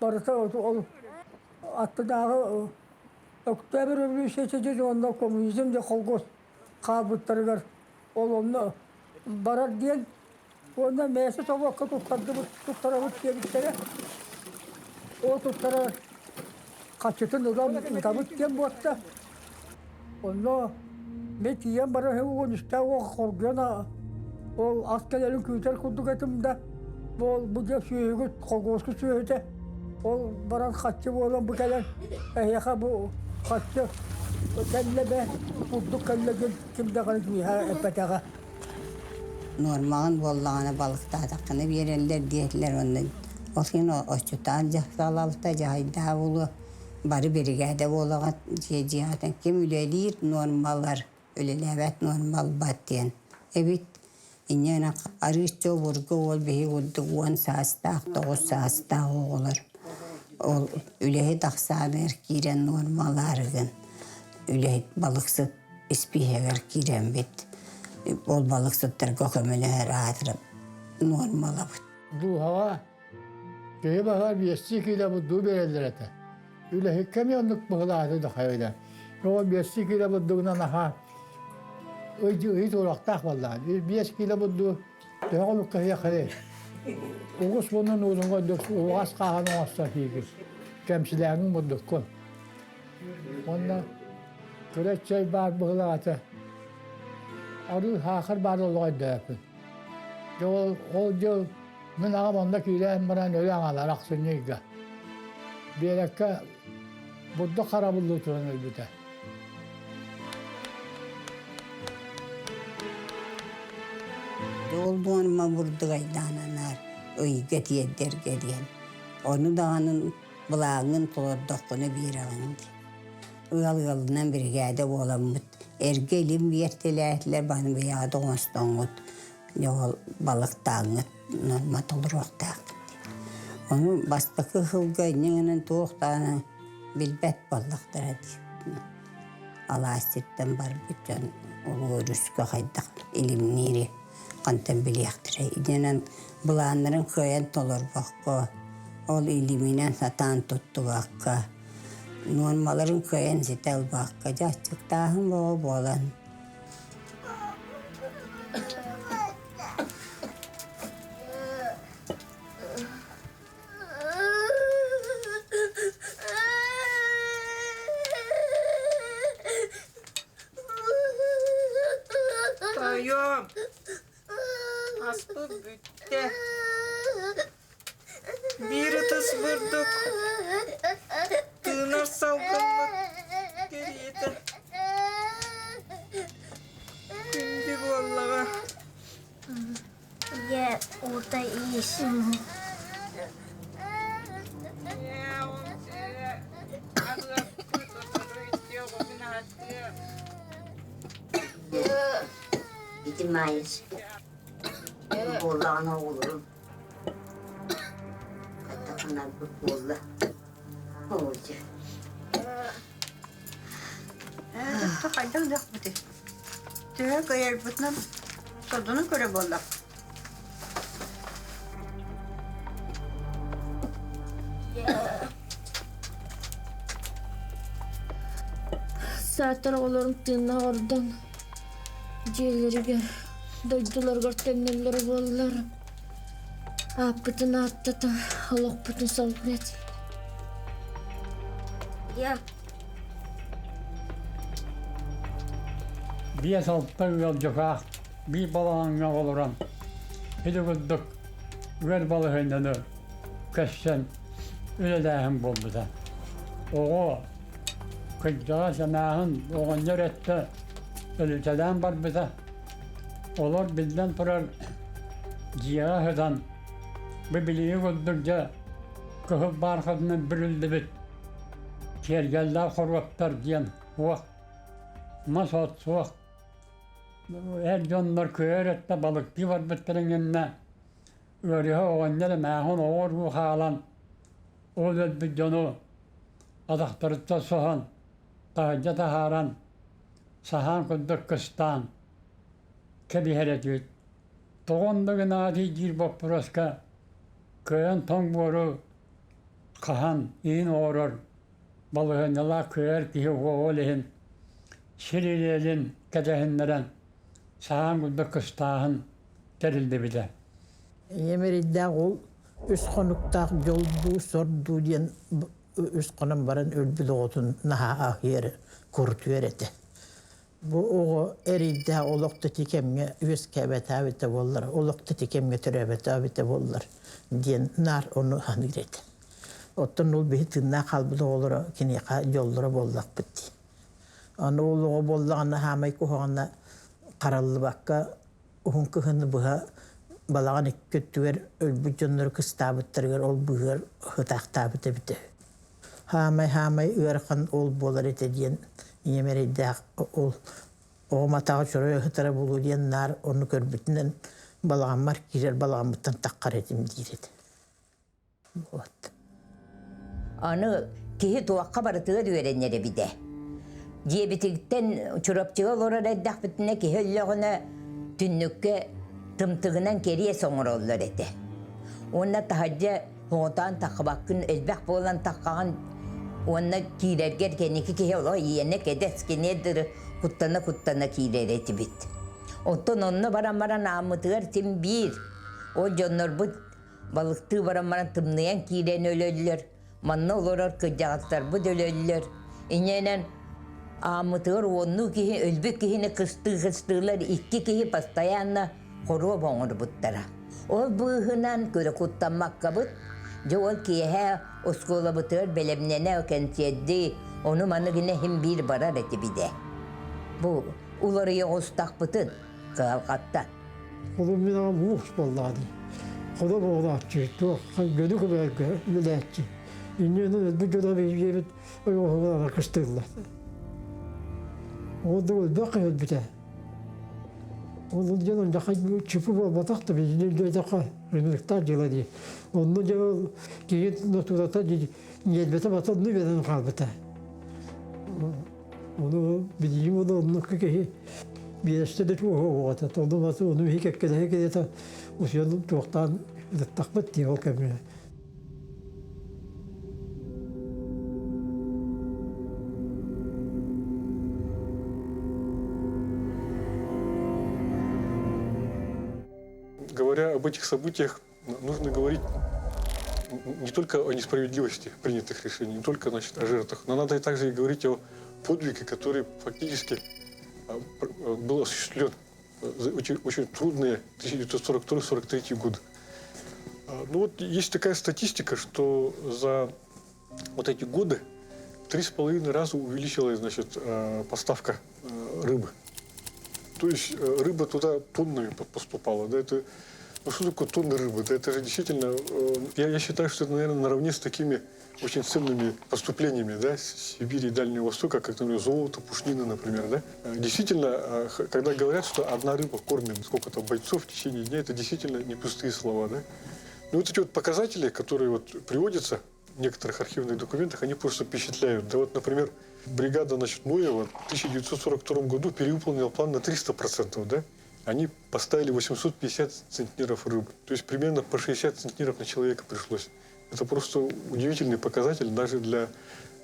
барыта ол аттынааҕы Октябрь революцията диэн уонна коммунизм диэн холкуос хаалбыттарыгар ол онно барар диэн уонна мээсэ собуокка туттардыбыт туттарабыт диэбиттэрэ. Ол туттарар хаччытын ылан ыытабыт диэн буолта. Онно мен тиийэн баран 13 уох хоргуйан ол ас кэлэрин күүтэр курдук этим да ол бу дьэ сүөһүгүт холкуоскут сүөһүтэ ол баран хаччы буолан бу кэлэн эһиэхэ бу хаччы кэллэ бэ курдук кэллэ диэн ким даҕаны киһиэхэ эппэтэҕэ. Нуормаҕын буоллаҕына балыктаатаххына биэрэллэр диэтилэр уонна ол иһин отчутаан дьахталалта дьаһайдаа буолуо бары биригээдэ буолаҕыт дьиэ дьиэҕитин ким үлэлиир нуормалар үлэлээбэт нуормалбат диэн эбит инньэ гынан арыычча обургу уол биһиги курдук 10 саастаах 9 саастаах оҕолор ол үлэһит ахсааныгар киирэн нуормалаарыгын үлэһит балыксыт испииһэгэр киирэммит ол балыксыттарга көмөлөһөр аатырып нуормалабыт. Дууһаҕа киһи баһа биэстии киилэ бурдугу биэрэллэр этэ. Үлэһиккэ эмиэ оннук быһылааты да хайа. Ол биэстии киилэ бурдугунан аһаа ый ый туорахтаах буоллаҕа. 5 киилэ бурдугу төһө хонукка иһиэххиний? Угус муннун уутун курдук уҕас хааһын оҥосто сиигин. Кэмсилээҥин бурдуккун. Уонна кыра чэй баар быһылаах этэ. Арыы саахар баар олоҕо өйдөөппүн. Дьэ ол, ол дьыл мин аҕам онно киирэн баран өлө аҥалар ахсынньы ыйга. Биэрэккэ бурдук харабыллыы туран өлбүтэ. Ол дуонума бурдугайдаананаар ыйга тиэрдэргэ диэн. Ону даҕаны былааҥҥын толордоххуна биэрэҕин дии. Ыал ыалынан биригээдэ буоламмыт эргэ илим биэртэлээтилэр баны бэйэҕит оҥостоҥҥут ол балыктааҥҥыт норма толоруохтаахпыт. Ону бастакы сылга инньэ гынан туох даҕаны Билбэт буоллахтара дии. Алаас сиртэн барбыт дьон улуу өрүскэ хайдах илимниири хантан билиэхтэрэй. Итинэн былааннарын кыайан толорбокко, ол илиминэн сатаан туттубакка, нуормаларын кыайан ситэ ылбакка дьэ аччыктааһын бөҕө буолан Тойом, аспыт бүттэ. Биир ытыс бурдук тыынар салгыммыт кэриэтэ күндү буоллаҕа. Ийэ уута иис. Ити Маайыс буоллаҕына оҕолорум хаттахынарбыт буолла. Оочу. Хайдах дьахпыты? Төһө кыайарбытынан содунун көрө буолла. Саатар оҕолорум тыыннаах ордон дьиэлэригэр, дойдуларыгар төннөллөрө буоллар, ааппытын ааттата, олохпутун салгыат. Я 5-6 ыал дьукаах биир балаҕаҥҥа олорон ити курдук үөр балаһыанньаны көссөн үлэлээһин буолбута. Оҕо кырдьаҕас эмээхин оҕонньор өттө өлүтэлээн барбыта. Олор биллэн турар дьиэҕэ сытан бу билиги курдук дьэ кыһыл баархатынан бүрүллүбүт киэргэллээх хоруоптар диэн суох, мас-от суох. Эр дьоннор көйөр өттө балыктыы барбыттарын кэннэ ыарыһа оҕонньор эмээхин оҕо-уруу хаалан ол өлбүт дьону атахтарыттан соһон, таһырдьа таһааран, саһаан курдук кыстаан кэбиһэр этибит. Тоҕо оннук гынаатый диир боппуруоска кыайан тоҥ буору хаһан иһин оҥорор балаһыанньалаах кыайар киһи ол иһин сир ириэлин кэтэһиннэрэн саһаан курдук кыстааһын тэриллибитэ. Ийэм эрэйдээх ол үс хонуктаах дьол дуу, сор дуу диэн үс хонон баран өлбүт оҕотун наһаа аһыйар, курутуйар этэ. Бу оҕо эрэйдээх олох да ити кэмҥэ үөскээбэтэ буоллар, олох да ити кэмҥэ төрөөбөтөө буоллар диэн наар ону саныыр этэ. Оттон ол биһи тыыннаах хаалбыт оҕолоро киниэхэ дьоллоро буоллахпыт дии. Аны ол оҕо буоллаҕына хаамай куһаҕана хараллыбакка уһун кыһыны быһа балаҕан икки өттүгэр өлбүт дьоннору кыстаабыттарыгар ол быыһыгар ытаахтаабыт эбитэ. Хаамай-хаамай ыарахан ол буолар этэ диэн ийэм эрэйдээх ол оҕом атаҕа чорой ыһытара буолуо диэн наар ону көрбүтүнэн балаҕаммар киирэр балаҕаммыттан таххар этим диир этэ. Вот. Аны киһи туохха барытыгар үөрэнэр эбитэ. Дьиэбититтэн Чурапчыга олорор эрдэхпитинэ киһи өллөҕүнэ түннүккэ тымтыгынан кэриэс оҥороллор этэ. Уонна таһырдьа Оҕотоон таххыбаккын элбэх буолан таххаҕын уонна киирэргэр кэнники киһи олох иэнэ кэдэс киниэ дыры куттана-куттана киирэр этибит. Оттон онно баран баран ааммытыгар син биир ол дьоннорбут балыктыы баран баран тымныйан киирэн өлөллөр, манна олорор кырдьаҕастарбыт өлөллөр. Инньэнэн ааммытыгар уоннуу киһи өлбүт киһини кыстыы-кыстыылар икки киһи постоянно хоруоп оҥорбуттара. Ол быыһынан көрө куттаммаккабыт, дьэ ол киэһэ оскуолабытыгар бэлэмнэнэ кэнсиэрдии, ону-маны гына иһин биир барар этибит ээ. Бу уларыйа оҕустахпытын кыһалҕаттан. Холум мин аҕам уус буоллаҕа дии. Холо буолааччы, туох гөлү көбөөргө үлэлээччи. Инньэ өлбүт дьоно биһиэбит ойоҕоһугар кыстыыллар. Ол да өлбөх өлбүтэ. Ол дьон онжахай чупу буолбатах да билини өйдөтөххө рынлыктаах дьыла дии. Онно дьэ ол киһи натурата ньиэрбэтэ бата онну үөрэнэн хаалбыта. Ону билиим ону оннукка киһи биэрэстэ да туоһу оҕото. Ону баты ону иһи кэккэлэһэ кириэтэ усуйан туохтаан ытыттахпыт дии ол кэмҥэ. Говоря об этих событиях, нужно говорить не только о несправедливости принятых решений, не только значит, о жертвах, но надо и также и говорить о подвиге, который фактически был осуществлен за очень, очень трудные 1942-1943 годы. Ну вот есть такая статистика, что за вот эти годы в 3,5 раза увеличилась значит, поставка рыбы. То есть рыба туда тоннами поступала. Да, это, ну что такое тонны рыбы? Да это же действительно, я считаю, что это, наверное, наравне с такими очень ценными поступлениями, да, с Сибири и Дальнего Востока, как, например, золото, пушнина, например. Да? Действительно, когда говорят, что одна рыба кормит сколько-то бойцов в течение дня, это действительно не пустые слова. Да? Но вот эти вот показатели, которые вот приводятся в некоторых архивных документах, они просто впечатляют. Да вот, например, бригада, значит, Ноева в 1942 году перевыполнила план на 300%, да? Они поставили 850 центнеров рыбы. То есть примерно по 60 центнеров на человека пришлось. Это просто удивительный показатель даже для,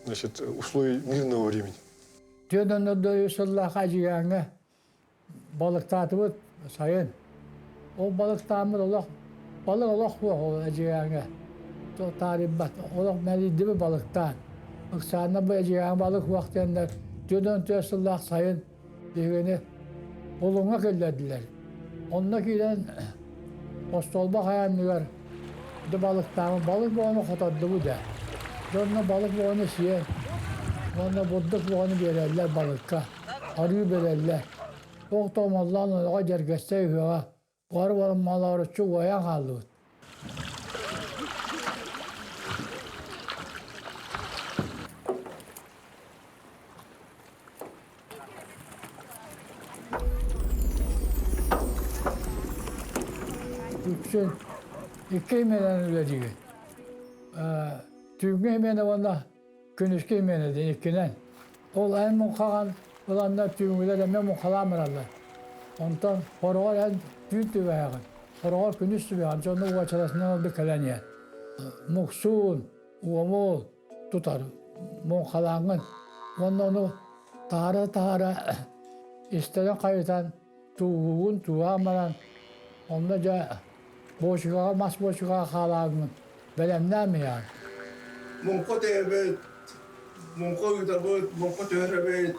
значит, условий мирного времени. Түөнөннөрдө сыллаах Эдьигээҥҥэ балыктаатыбыт сайын. Ол балыктааммыт олох балык олох суох ол Эдьигээҥҥэ. Таарыйбат. Олох мэлийдибит балыктаан. Ыксаанна бу Эдьигээҥҥэ балык суох диэннэр 44 сыллаах сайын биһигини Булуҥҥа киллэрдилэр. Онно киирэн остуолба хайаанныгар да балыктаабыт балык буоланы хотордубут ээ. Дьонно балык буоланы сиэн уонна бурдук буоланы биэрэллэр балыкка, арыы биэрэллэр. Туох да омоллоон олоҕо дьэргэстэй ыһыаҕа бары барыммаларыччы уойан хааллыбыт. Үксүн икки именэн үлэлиигин. Түүҥҥү имэнэ уонна күнүскү имэнэ диэн иккинэн. Ол эн муҥхаҕын ыланнар түүҥҥүлэр эмиэ муҥхалаан бараллар. Онтон хороҕор эн түүн түбэһэҕин, хороҕор күнүс түбэһэҕин, дьону уочарасынан ылбыт кэлэн иһэр. Муксуун, уомул тутар муҥхалааҥҥын уонна ону таһара-таһара истэрин хайытан туугугун тууһаан баран онно дьэ буочукаҕа мас буочукаҕа хаалааҥҥын бэлэмнээн иһэҕин. Муҥха тээбит, муҥха ыытабыт, муҥха түһэрэбит,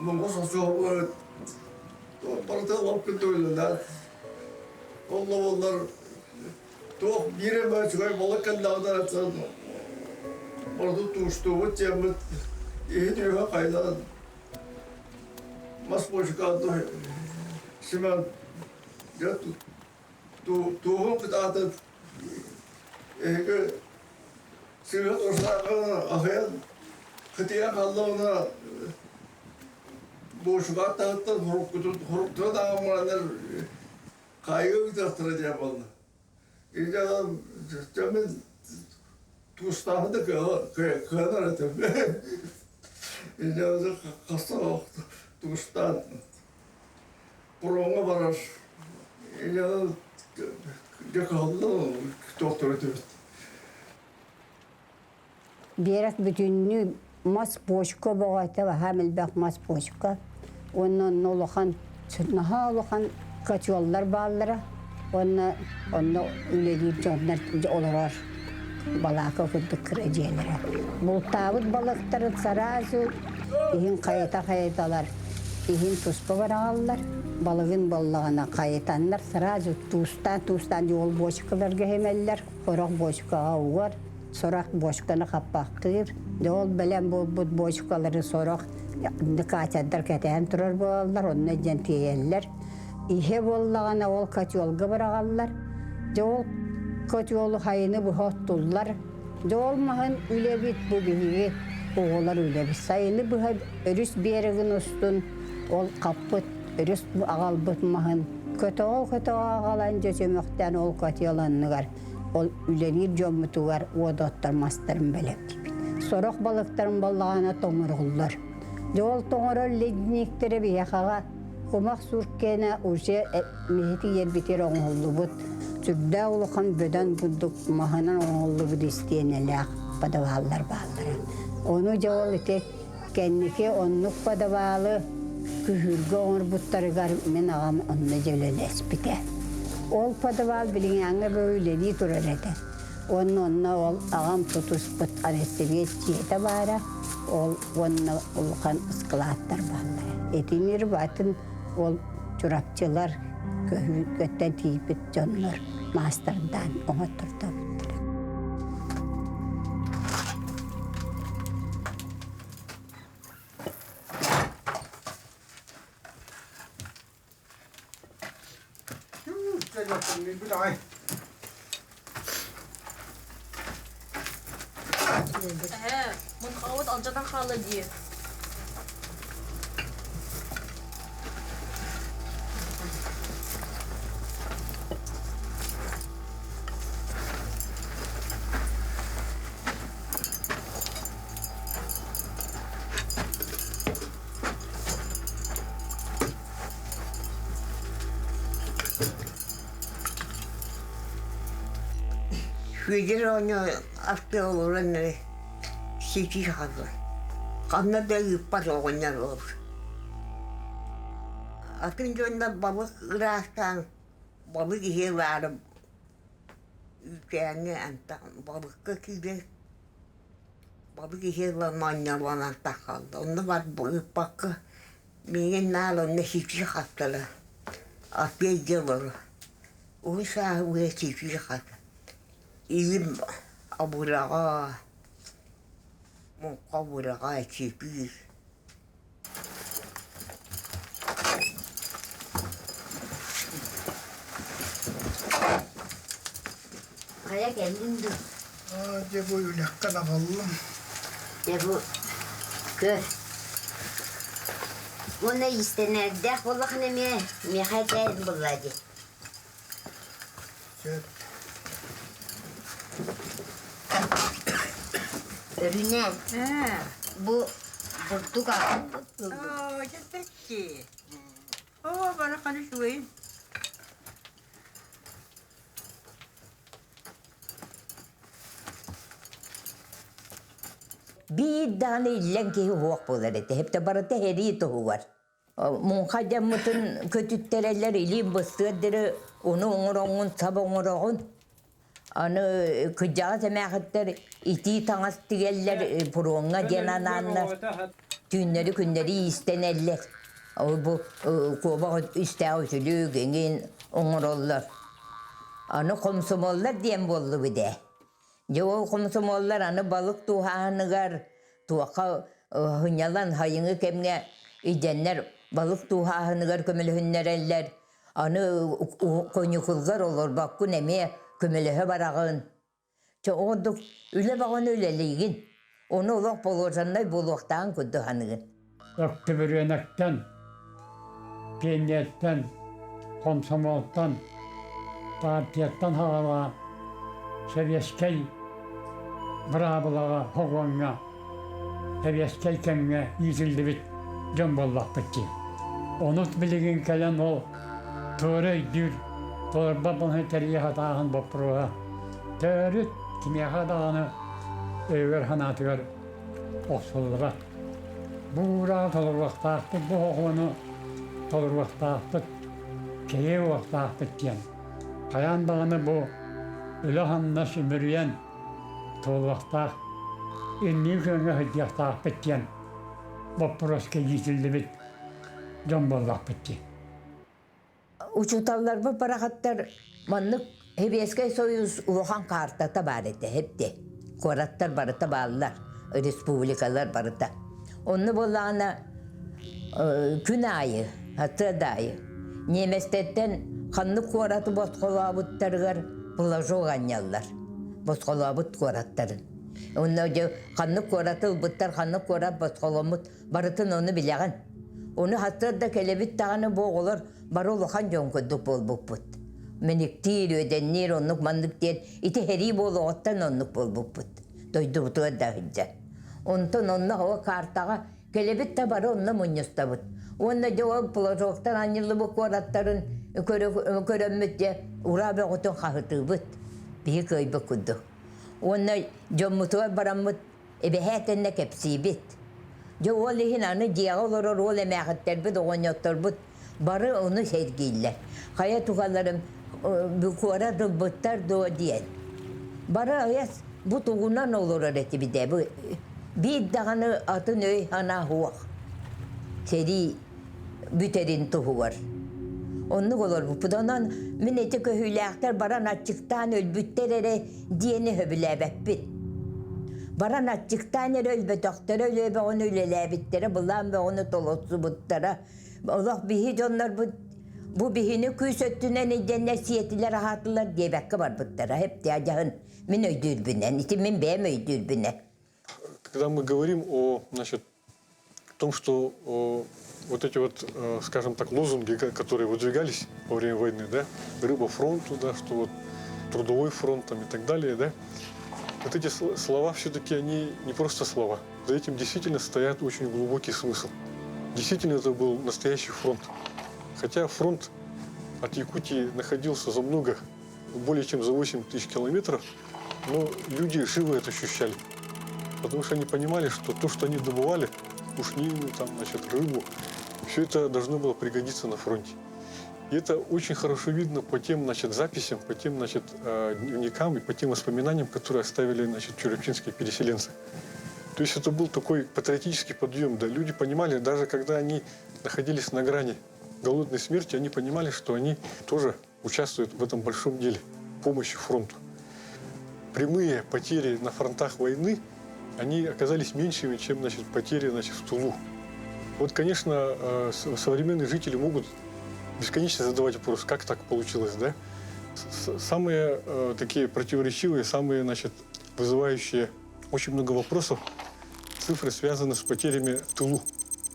муҥха сосуобут, барыта лоп курдук үлэлээх. Ол буоллар туох биир эмэ үчүгэй балык кэллэҕинэ ордук туустуубут диэммит иһин үөһэ хайдан мас буочукаан Семен дьэ туоһун кытаатан эһиги сыыһа турсааҕы аһыйан кытыйан хааллаҕына буочукаат таһыттан хоруктура даҕан бараннар Хайыы ыытыахтара диэн буолла. Дьэ мин туустааһын да кыанар этим. Инньэ хаста туустаан пуроҥҥа барар. Инньэ дьэ кыһаллан туохтара этибит. Биэрэк бүтүннүү мас бочка бөҕөтө баһаам элбэх мас бочка уонна онно улахан наһаа улахан котеллар бааллара уонна онно үлэлиир дьоннор олорор балаакка курдук кыра дьиэлэрэ. Бултаабыт балыктарын сразу иһин хайыта-хайыталар иһин туспа быраҕаллар, балыгын буоллаҕына хайытаннар сразу туустаан-туустаан ол бочкаларга иһимэллэр, сорох бочкаҕа угар, Сорох бочканы хаппахтыыр, дьэ ол бэлэм буолбут бочкалары сорох катердар кэтэһэн турар буолаллар, онно илдьэн тиэйэллэр. Иһэ буоллаҕына ол котелга быраҕаллар. Дьэ ол котелу хайыны быһа оттуллар. Дьэ ол маһын үлэбит бу биһиги оҕолор үлэбит. Сайыны быһа өрүс биэрэгин устун ол хаппыт. Өрүс аҕалбыт маһын көтөҕө-көтөҕө аҕалан дьэ чөмөхтөөн ол котел анныгар ол үлэлиир дьоммутугар уот оттор мастарын бэлэмниибит. Сорох балыктарын баллаҕана тоҥороллор. Дьэ ол тоҥорор ледниктэрэ биһиэхэҕэ кумах суркена уже миһити ербитер оҥоһуллубут сүрдээх улахан бөдөҥ курдук маһынан оҥоһуллубут истиэнэлээх подваллар бааллара. Ону дьэ ол ити Кэнники оннук подвалы күһүүргэ оҥорбуттарыгар мин аҕам онно дьөлөлөспүтэ. Ол подвал билиҥээҥҥэ бөҕө үлэлии турар этэ. Уонна онно ол аҕам тутуспут арестовет дьиэтэ баара, ол уонна улахан ыскылааттар бааллара. Итинир батын ол чурапчылар көһүүргэттэн тиийбит дьоннор маастардаан оҥоттордообуттара. Эһээ, мунхаҕыбыт алдьатан хаалла дии. Сүөдэр оҕонньор аттыгар олорон эрэ ситии хаалла. Ханна да ыыппат оҕонньор буолбут. Атын дьоннор балык ыраастаан балык иһэ ылаары үүтээҥҥэ антах балыкка киирэн балык иһэ ылан моонньолонон таххалла. Онно бар ыыппакка миигин наар онно ситии хаттара. Опять олорор. Уһун сааһы быһа ситии хата. Илим абыраҕа, муҥха абыраҕа ситии. Хайа кэллиҥ дуу? Дьэ бу үлэххин аҕаллым. Дьэ бу көр. Уонна иистэнэрдээх буоллаххына эмиэ миэхэ этээр буолла дии. Сөп. Өрүнэ, бу бурдук аҕалбыт. Оо, дьэ Оо, бараханы үчүгэйин. Биир даҕаны иллэҥ киһи уһуох буолар этэ. Хэптэ барыта сэрии туһугар. Муҥха дьаммытын көтүттэрэллэр, илиим быстыар диэри уну оҥороҥҥун, сап оҥороҕун. Аны кырдьаҕас эмээхиттэр итии таҥас тигэллэр, пуруоҥҥа диэн анааннар түүннэри-күннэри иистэнэллэр. Ол бу куобах истээх үтүлүк эҥин оҥороллор. Аны хомсомуоллар диэн буоллубут ээ. Дьэ ол хомсомуоллар аны балык тууһааһыныгар туохха сынньалан сайыҥҥы кэмҥэ идэннэр балык тууһааһыныгар көмөлөһүннэрэллэр. Аны коньюкулгар олорбоккун эмиэ көмөлөһө бараҕын. Чэ ордук үлэ баҕаны үлэлиигин. Ону олох положеннай буолуохтааҕын курдук саныгын. Өктөбүрүөнэктэн, пионертан, комсомолтан, партияттан саҕалаан сэбиэскэй быраабылаҕа, сокуоҥҥа, сэбиэскэй кэмҥэ иитиллибит дьон буоллахпыт дии. Ону билигин кэлэн ол туора өйдүүр, толорбот буолан тэрийэ сатааһын боппуруоһа төрүт кимиэхэ даҕаны өйүгэр-санаатыгар охсуллубат. Бу уурааҕы толоруохтаахпыт, бу сокуону толоруохтаахпыт, кэһиэ уохтаахпыт диэн. Хайаан даҕаны бу үлэ-хамнас үмүрүйэн туолуохтаах, инники күөҥҥэ сылдьыахтаахпыт диэн боппуруоска иитиллибит дьон буоллахпыт дии. Учууталларбыт барахаттар маннык Сэбиэскэй Союз улахан каартата баар этэ, эпти. Куораттар барыта бааллар, республикалар барыта. Онно буоллаҕына күн аайы, сарсыарда аайы немецтэртэн ханнык куораты босхолообуттарыгар флажок анньаллар. Босхолообут куораттарын. Онно дьэ ханнык куораты ылбыттар, ханнык куорат босхоломмут барытын ону билэҕин. Ону сарсыарда кэлэбит даҕаны бу оҕолор бары улахан дьон курдук буолбуппут. Мэниктиир, үөдэнниир, оннук маннык диэн ити сэрии буолуоҕуттан оннук буолбуппут. Дойдубутугар да сылдьан. Онтон онно оҕо картаҕа кэлэбит да бары онно мунньустабыт. Уонна дьэ ол флажоктан анньыллыбыт куораттарын көрөммүт дьэ ураа бөҕөтүн хаһытыыбыт. Биһи кыайбыт курдук. Уонна дьоммутугар бараммыт эбэһээт эннэ кэпсиибит. Дьэ ол иһин аны дьиэҕэ олорор уол эмээхиттэрбит, оҕонньотторбут бары ону сэргииллэр. Хайа туһаларым куорат ылбыттар дуо диэн. Бары айас бу тугунан олорор этибит ээ. Бу биир даҕаны атын өй-санаа суох. Сэрии бүтэрин туһугар. Оннук олорбуппут. Онон мин ити көһүүлээхтэр баран аччыктаан өлбүттэр эрэ диэни сөбүлээбэппин. Баран аччыктаан эрэ өлбөтөхтөрө, өлүө бөҕөнү үлэлээбиттэрэ, былаан бөҕөнү толорсубуттара. Олох биһи дьоннорбут бу биһини күүс өттүнэн илдьэннэр сиэтилэр аһаатылар диэбэккэ барбыттара. Эптээ дьаһын мин өйдүүрбүнэн, ити мин бэйэм өйдүүрбүнэн. Когда мы говорим о, значит, том, что вот эти вот, скажем так, лозунги, которые выдвигались во время войны, да, рыба фронту, да, что вот трудовой фронт там и так далее, да, вот эти слова все-таки они не просто слова. За этим действительно стоят очень глубокий смысл. Действительно, это был настоящий фронт. Хотя фронт от Якутии находился за много, более чем за 8 тысяч километров, но люди живо это ощущали. Потому что они понимали, что то, что они добывали, пушнину, там, значит, рыбу, все это должно было пригодиться на фронте. И это очень хорошо видно по тем, значит, записям, по тем, значит, дневникам и по тем воспоминаниям, которые оставили, значит, чурапчинские переселенцы. То есть это был такой патриотический подъем. Да, люди понимали, даже когда они находились на грани голодной смерти, они понимали, что они тоже участвуют в этом большом деле помощи фронту. Прямые потери на фронтах войны, они оказались меньшими, чем, значит, потери, значит, в тылу. Вот, конечно, современные жители могут бесконечно задавать вопрос, как так получилось, да? Самые такие противоречивые, самые, значит, вызывающие очень много вопросов цифры связаны с потерями в тылу.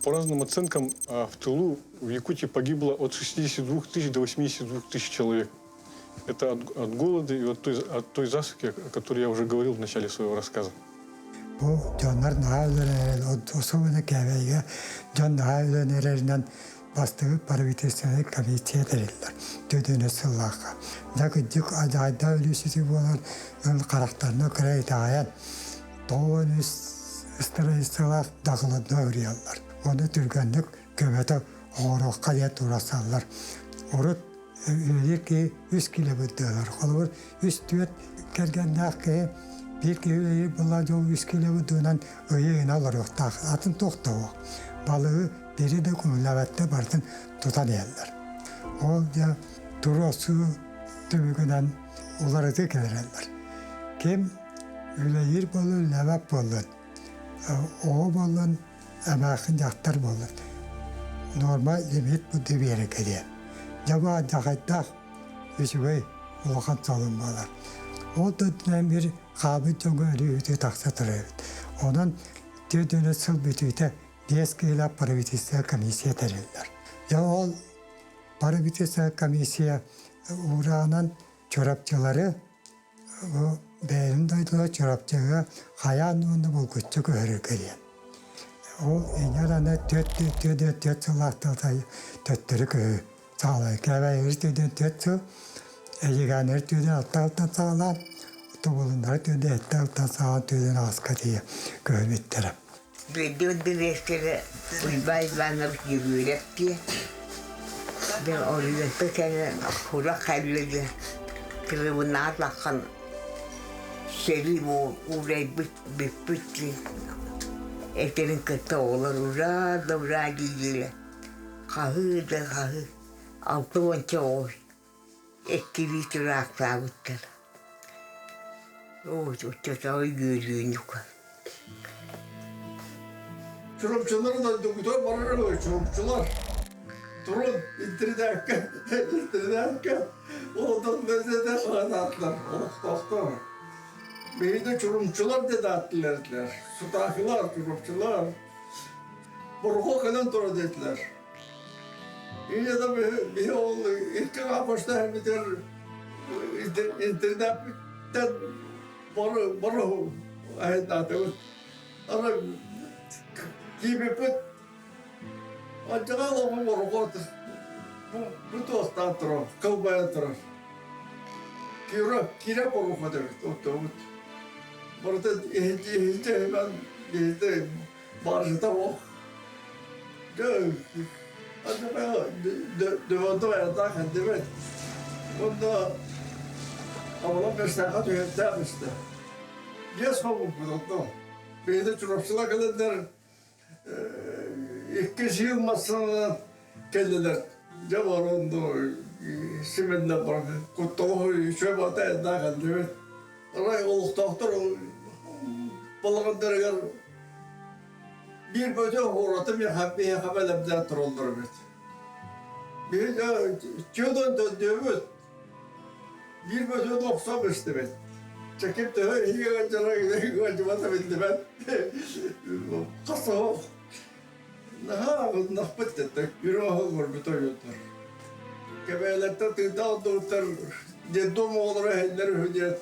По разным оценкам, в тылу в Якутии погибло от 62 тысяч до 82 тысяч человек. Это от голода и от той засухи, о которой я уже говорил в начале своего рассказа. Бу дьоннор наһаа үлэлэрин, особенно Кэбээйигэ дьон наһаа үлэлэринэн бастакы правительственный комиссия тэриллэр. Төдөнө сыллаахха. Дьэ кырдьык адьайда өлүүсүтү буолан ыл харахтарына кыра итэҕэйэн тоҕон үс страницалаах докладной уруйаллар. Ону түргэнник көмөтө оҥоруохха диэн туурасаллар. Урут үлэлиир киһи үс кило бырдыалар. Холобур, үс түөрт кэргэннээх киһи биир киһи үлэлиир буолла дьол үс кило бырдыынан ыйы ыйына олоруохтаах. Атын туох да суох. Балыгы бири да көҥүллээбэттэр барытын тутан иһэллэр. Ол дьэ туруорсуу түмүгүнэн уларытыы киллэрэллэр. Ким үлэлиир буоллун, үлэлээбэт буоллун, оҕо буоллун, эмээхсин дьахтар буоллун норма лимит бу биэрэ кэлиэ. Дьэ бу алдьархайдаах үчүгэй улахан солун буолар. Ол да үрдүнэн биир хаалбыт дьоҥҥо өрүү тахса турар эбит. Онон 40 сыл бүтүүтэ биэс киһилээх правительственная комиссия тэриллэр. Дьэ ол правительственная комиссия уураанан Чурапчылары бу бэйэбин дойдуга Чурапчыга хайаан уонна булгуччу көһөрөргө диэн. Ол инньэ аны түөрт түөрт түөрт сыллаахтан төттөрү көһүү саҕаланар. Кэбээйи төрдүн түөрт сыл, Эдьигээннэри төрдүн алта алтан саҕалаан, Тобулуннары төрдүн сэттэ алтан саҕалаан төрдүн аҕыска тиийэ көһүбүттэрэ. Бүөдүр дириэктэрэ Уйбаан Иванович Дьөгүөрэп диэн. Дьэ Оройуонтан кэлэн сурах кэллэ диэн тырыбынаҕа тахсан сэрии уурайбыт бүппүт диэн этэрин кытта оҕолор ураа да ураа дииллэрэ. Хаһыы да хаһыы алта уонча оҕо иккилии тураахтаабыттар. Оо, оччотооҕу үөрүүнү Чурапчылар дойдугутугар барар ой, чурапчылар. Турун, интэринээккэ, интэринээккэ онтон бэзэдэ ханааттар, олохтоохтор. Биһиги чурумчулар диэн ааттыылар этилэр. Сутаахылар, чурапчылар. Борохуо кэлэн турар диэтилэр. Ийэ да биһи ол икки аҕа эбитэр интернаппыттан бары айаннаатыбыт. Аны киирбиппит Аччаҕа олоҕум борохуот бу туостаан турар, кылбайан турар. Кира, кира борохуот эбит, оттообут. Барыта иһинчи иһимэн биһиги баржыта ох. Дьэ, дөбөтө айаннаах эндибит. Уонна авалам бэстээхэ түһэрдээх истэ. Биэс хоммуппут онно. Биһиги Чурапчыла кэлэннэр Икки сыл массыынанан кэллилэр. Дьэ баран симэннэ баран кутталы үчүгэй бата айаннаах кэллибит. Арай олохтоохтор балаҕандарыгар биир бөтө уората миэхэ бэлэмнээн тураллар эбит. Биһиги чудон төннүөбүт. Биир бөтүөн охсон истибит. Чэким төһө иһигэ ыалдьара ыалдьыбата биллибэт. Хас оһох наһаа аҕыннахпыт дэтэ. Үрүҥ аһы көрбүт ойуттар. Кэбээлэртэн тыындаах ордубуттар детдом оҕолоро иһэллэр үһү диэн.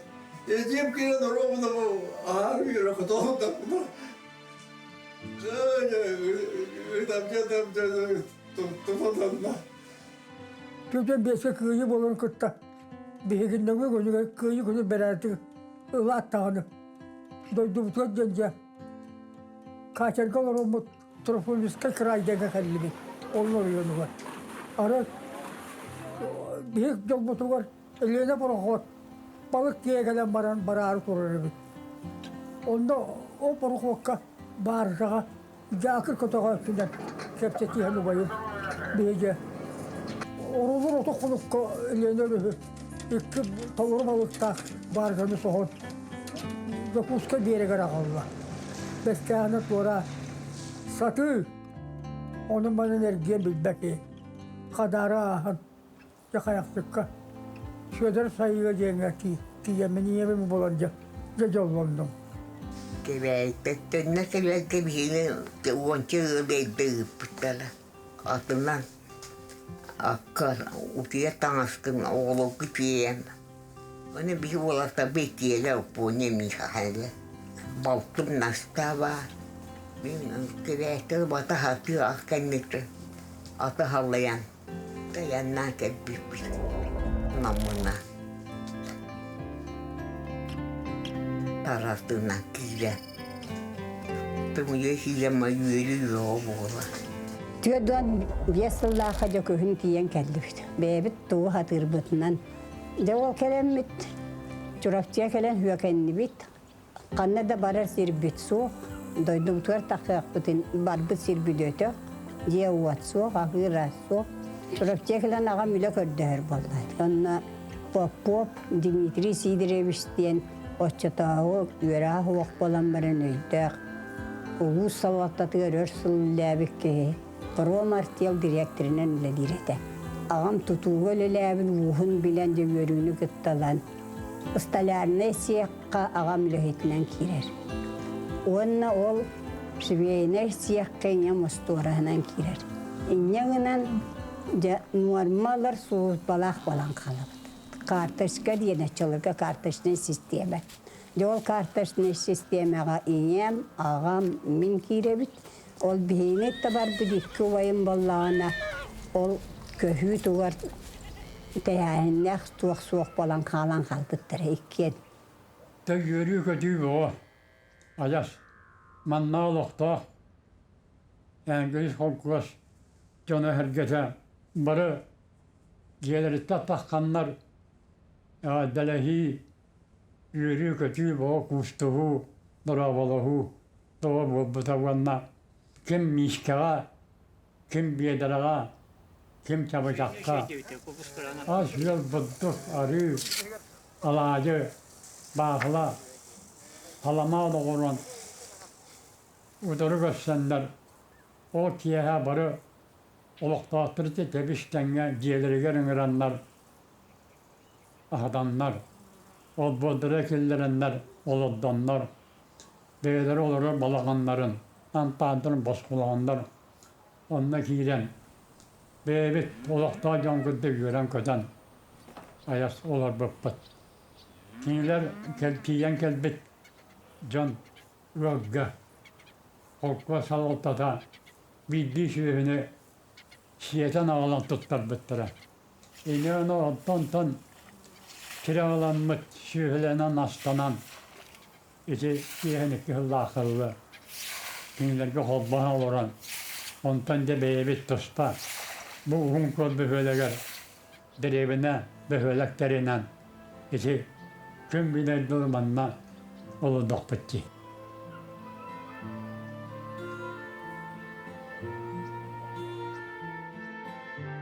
Эдьиэм киирэн оруобуна бу аһаар үөрэ хотоҕун Ытамча тутатанна. Түтэн биэскэ кыайыы буоларын кытта биһигиннэҥи күнүгэр кыайыы күнү бэрээдик ылааттаҕына дойдубутугар диэн дьэ катерга олороммут Трофимовскай крайдайга кэллибит ол оройуонугар. Арай биһик дьолбутугар Елена пароход балык тиэйэ кэлэн баран бараары турар эбит. Онно ол пароходка бааржаҕа Дьаакыр көтөҕөөччүлэр кэпсэтиһэн убайым биһиги орулур оту хонукка Ленэ өрүһү икки толору балыктаах баарганы соһон Дьокуускай биэрэгэр аҕалла. Бэскээһинэ туора сатыы, ону-маны эргиэн билбэт киһи. Хадаара ааһан дьэ хайахсыкка Сүөдэр Сайыга диэҥҥэ тиийэммин ийэбин булан дьэ дьэ дьоллоннум. Кэбээйиттэн кэлэргэ биһиги уонча ыал эрдэ ыыппыттара. Атынан акка утуйар таҥаскын оҕолорго тиэйэн. Ону биһи уолаттар бэйэтиэлэр Оппуонньа Михайло. Балтым Настаа баар. Мин кэбээйиттэн бата сатыы ас кэнниттэн аты халлайан Тайаннаан кэлбиппит Намына таратынан киирэн тымыйа киирэн үөрүү бөҕө буолар. 45 сыллаахха дьэ күһүн тиийэн кэллибит. Бэйэбит тугу хатыырбытынан. Дьэ ол кэлэммит Чурапчыга кэлэн үөкэннибит. Ханна да барар сирбит суох, дойдубутугар тахсыахпытын барбыт сирбит өтөх, дьиэ-уот суох, аһыыр ас суох. Чурапчыга кэлэн аҕам үлэ көрдөһөр буолла. Онно Попов Дмитрий Сидорович диэн оччотооҕу үөрэҕэ суох буолан баран өйдөөх, улуус салалтатыгар өр сыл үлэлээбит киһи, Промартел дириэктэринэн үлэлиир этэ. Аҕам тутууга үлэлээбит ууһун билэн дьэ үөрүүнү кытта ылан столярнай сиэххэ аҕам үлэһитинэн киирэр. Уонна ол швейнай сиэххэ ийэм остуораһынан киирэр. Инньэ гынан дьэ нуормалар службалаах буолан хаалабыт. Карточка диэн оччолорго карточнай систиэмэ. Дьэ ол карточнай систиэмэҕэ ийэм, аҕам, мин киирэбит. Ол биһигини да барбыт икки убайым буоллаҕына, ол көһүү тугар тэрээһиннээх туох суох буолан хаалан хаалбыттара иккиэн. Тэ үөрүү-көтүү бөҕө. Адьас манна олохтоох Энгельс холкуос дьоно-сэргэтэ бары дьиэлэриттэн тахханнар эҕэрдэлэһии, үөрүү-көтүү бөҕө куустуһуу, дорооболоһуу тоҕо буолбута уонна ким миискэҕэ, ким биэдэрэҕэ, ким чабычахха ас-үөл бурдук, арыы, алаадьы, баахыла, саламаат оҥорон утары көрсөннөр, ол киэһэ бары олохтоохтору тэбис-тэҥҥэ дьиэлэригэр ыҥыраннар аһатаннар, олбуордара киллэрэннэр олордоннор, бэйэлэрэ олорор балаҕаннарын, ампаардарын босхолооннор. Онно киирэн бэйэбит олохтоох дьон кытта үөрэн-көтөн айас олорбуппут. Кинилэр тиийэн кэлбит дьон ыалга холкуос салалтата биирдии сүөһүнү сиэтэн аҕалан туттарбыттара. Инэн онтон кирээламмыт сүөһүлэнэн астанан ити киэһэни кыһыллаахыллы кинилэргэ холбоһон олорон онтон дьэ бэйэбит туспа бу Уһун Күөл бөһүөлэгэр дэриэбинэ бөһүөлэктэринэн ити күн билэр дылы манна олордохпут дии.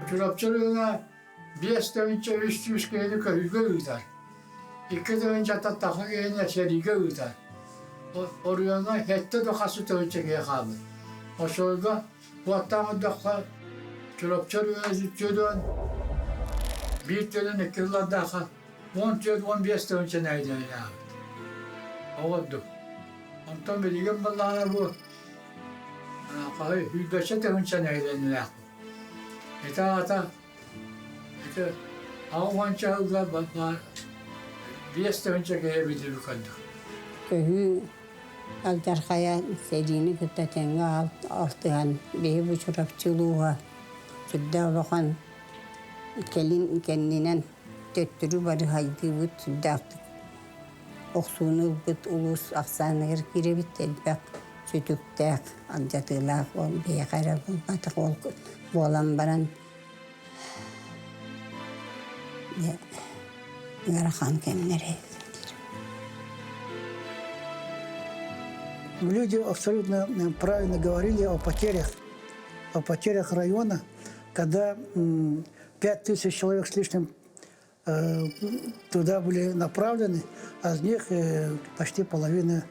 Чурапчы района 5300 киһини көһүүгэ ыытар. 2 тыһыынчаттан тахса киһини сэриигэ ыытар. Оройуоҥҥа сэттэ да хас тыһыынча киһи хаалбыт. Оччолорго уоттаах ордоххо Чурапчы оройуона сүттүөдүөн биир тыһын икки сыллардаахха 14-15 тыһыынча нэһилиэнньэлээхпит. Оҕордук. Онтон билигин буоллаҕына бу хаһый сүүрбэччэ тыһыынча нэһилиэнньэлээхпит. Ити аата ити аҕыс уонча сылга 5 тыһыынча киһи эбилиби көрдүк. Көһүү алдьархайа сэриини кытта тэҥҥэ алтыһан биһи бу Чурапчы улууһа сүрдээх улахан кэлин кэннинэн төттөрү бары хайдыыбыт сүрдээхтик охсууну ылбыт улуус ахсааныгар киирэбит элбэх сүтүктээх алдьатыылаах ол биһиэхэ эрэ буолбатах ол буолан баран ыарахан кэмнэр Люди абсолютно правильно говорили о потерях района, когда 5000 человек с лишним туда были направлены, а из них почти половина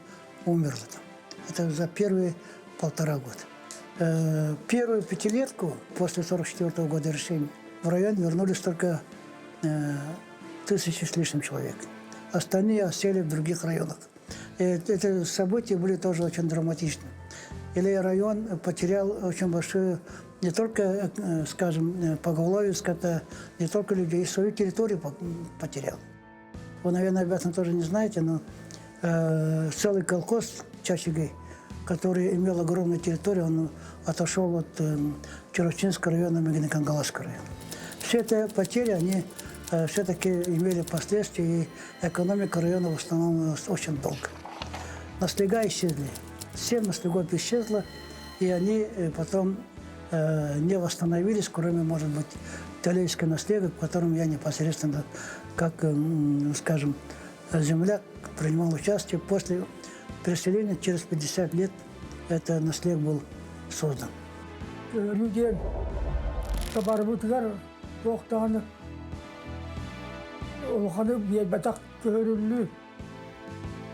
умерла там. Это за первые полтора года. Первую пятилетку после 1944 года решения в район вернулись только тысячи с лишним человек. Остальные осели в других районах. Эти события были тоже очень драматичны. Или район потерял очень большую, не только, скажем, поголовье скота, не только людей, свою территорию потерял. Вы, наверное, об этом тоже не знаете, но целый колхоз Чачигей, который имел огромную территорию, он отошел от Чурапчинского района, Мегино-Кангаласского района. Все эти потери, они все-таки имели последствия, и экономика района восстанавливалась очень долго. Наслега исчезли. Семь наслегов исчезло, и они потом не восстановились, кроме, может быть, Талейской наслега, в котором я непосредственно, как, скажем, земляк, принимал участие. После переселения через 50 лет это наслег был создан. Люди табарбытыгар туохтааны улаханы биэрбэтэх көһөрүллүү.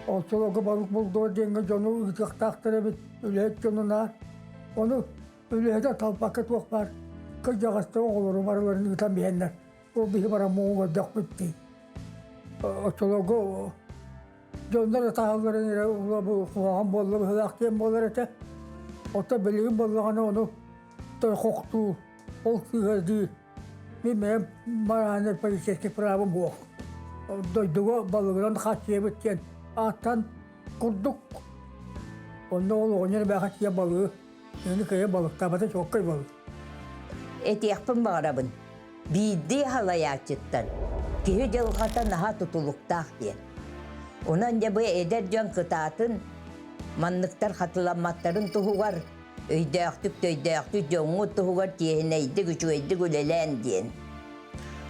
Оччолорго балык булдуо диэҥҥэ дьону ыытыахтаахтар эбит үлэһит дьонунаар. Ону үлэһитэ талбакка туох баар кырдьаҕастар оҕолору барыларын ыытан биһэннэр ол биһи баран муҥу көрдөхпүт дии. Оччолорго дьоннор ытаһалларын эрэ куһаҕан буолла быһыылаах диэн буолар этэ. Оттон билигин буоллаҕына ону тойхохтуу, ол кыыһырдыы мин бэйэм барааны полицейский правом суох. Дойдуга балыгынан хааччыйабыт диэн ааттаан курдук. Онно ол оҕонньор бээхэ тиийэ балыгы, ини кыайа балыктаабата чуолкай балык. Этиэхпин баҕарабын, биирдии халайааччыттан киһи дьылҕата наһаа тутулуктаах диэн. Онон дьэ бу эдэр дьон кытаатын манныктар хатыламматтарын туһугар өйдөөхтүк төйдөөхтүк дьоҥҥут туһугар тиэһинэйдик үчүгэйдик үлэлээн диэн.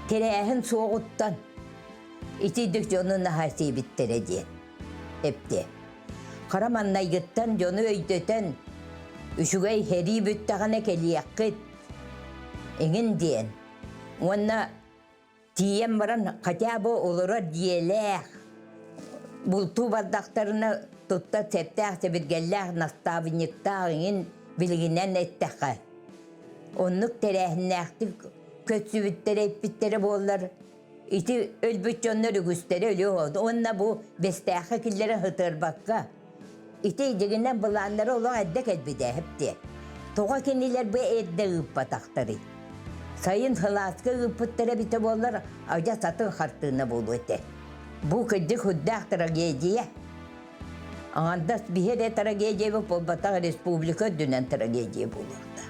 Тэрээһин суоҕуттан итийдик дьону наһаа сиэбиттэрэ диэн эпти. Хара маннайгыттан дьону өйдөтөн үчүгэй сэрии бүттэҕинэ кэлиэххит эҥин диэн. Уонна тиийэн баран хотя бы олорор дьиэлээх, бултуу бардахтарына тутта сэптээх сэбиргэллээх наставниктаах эҥин билигинэн эттэххэ оннук тэрээһиннээхтик көссүбүттэрэ эппиттэрэ буоллар ити өлбүт дьоннор үгүстэрэ өлүө уонна бу Бэстээххэ киллэрэн сытыарбакка ити дьигинэн былааннара олох эрдэ кэлбитэ эһэптиэ. Тоҕо кинилэр бу эрдэ ыыппатахтарый? Сайын сылааска ыыппыттара эбитэ буоллар, адьас атын хартыына буолуо этэ. Бу кырдьык сүрдээх трагедия. Аҥардас биһи эрэ трагедия буолбатах, республика үрдүнэн трагедия буолуохтаах.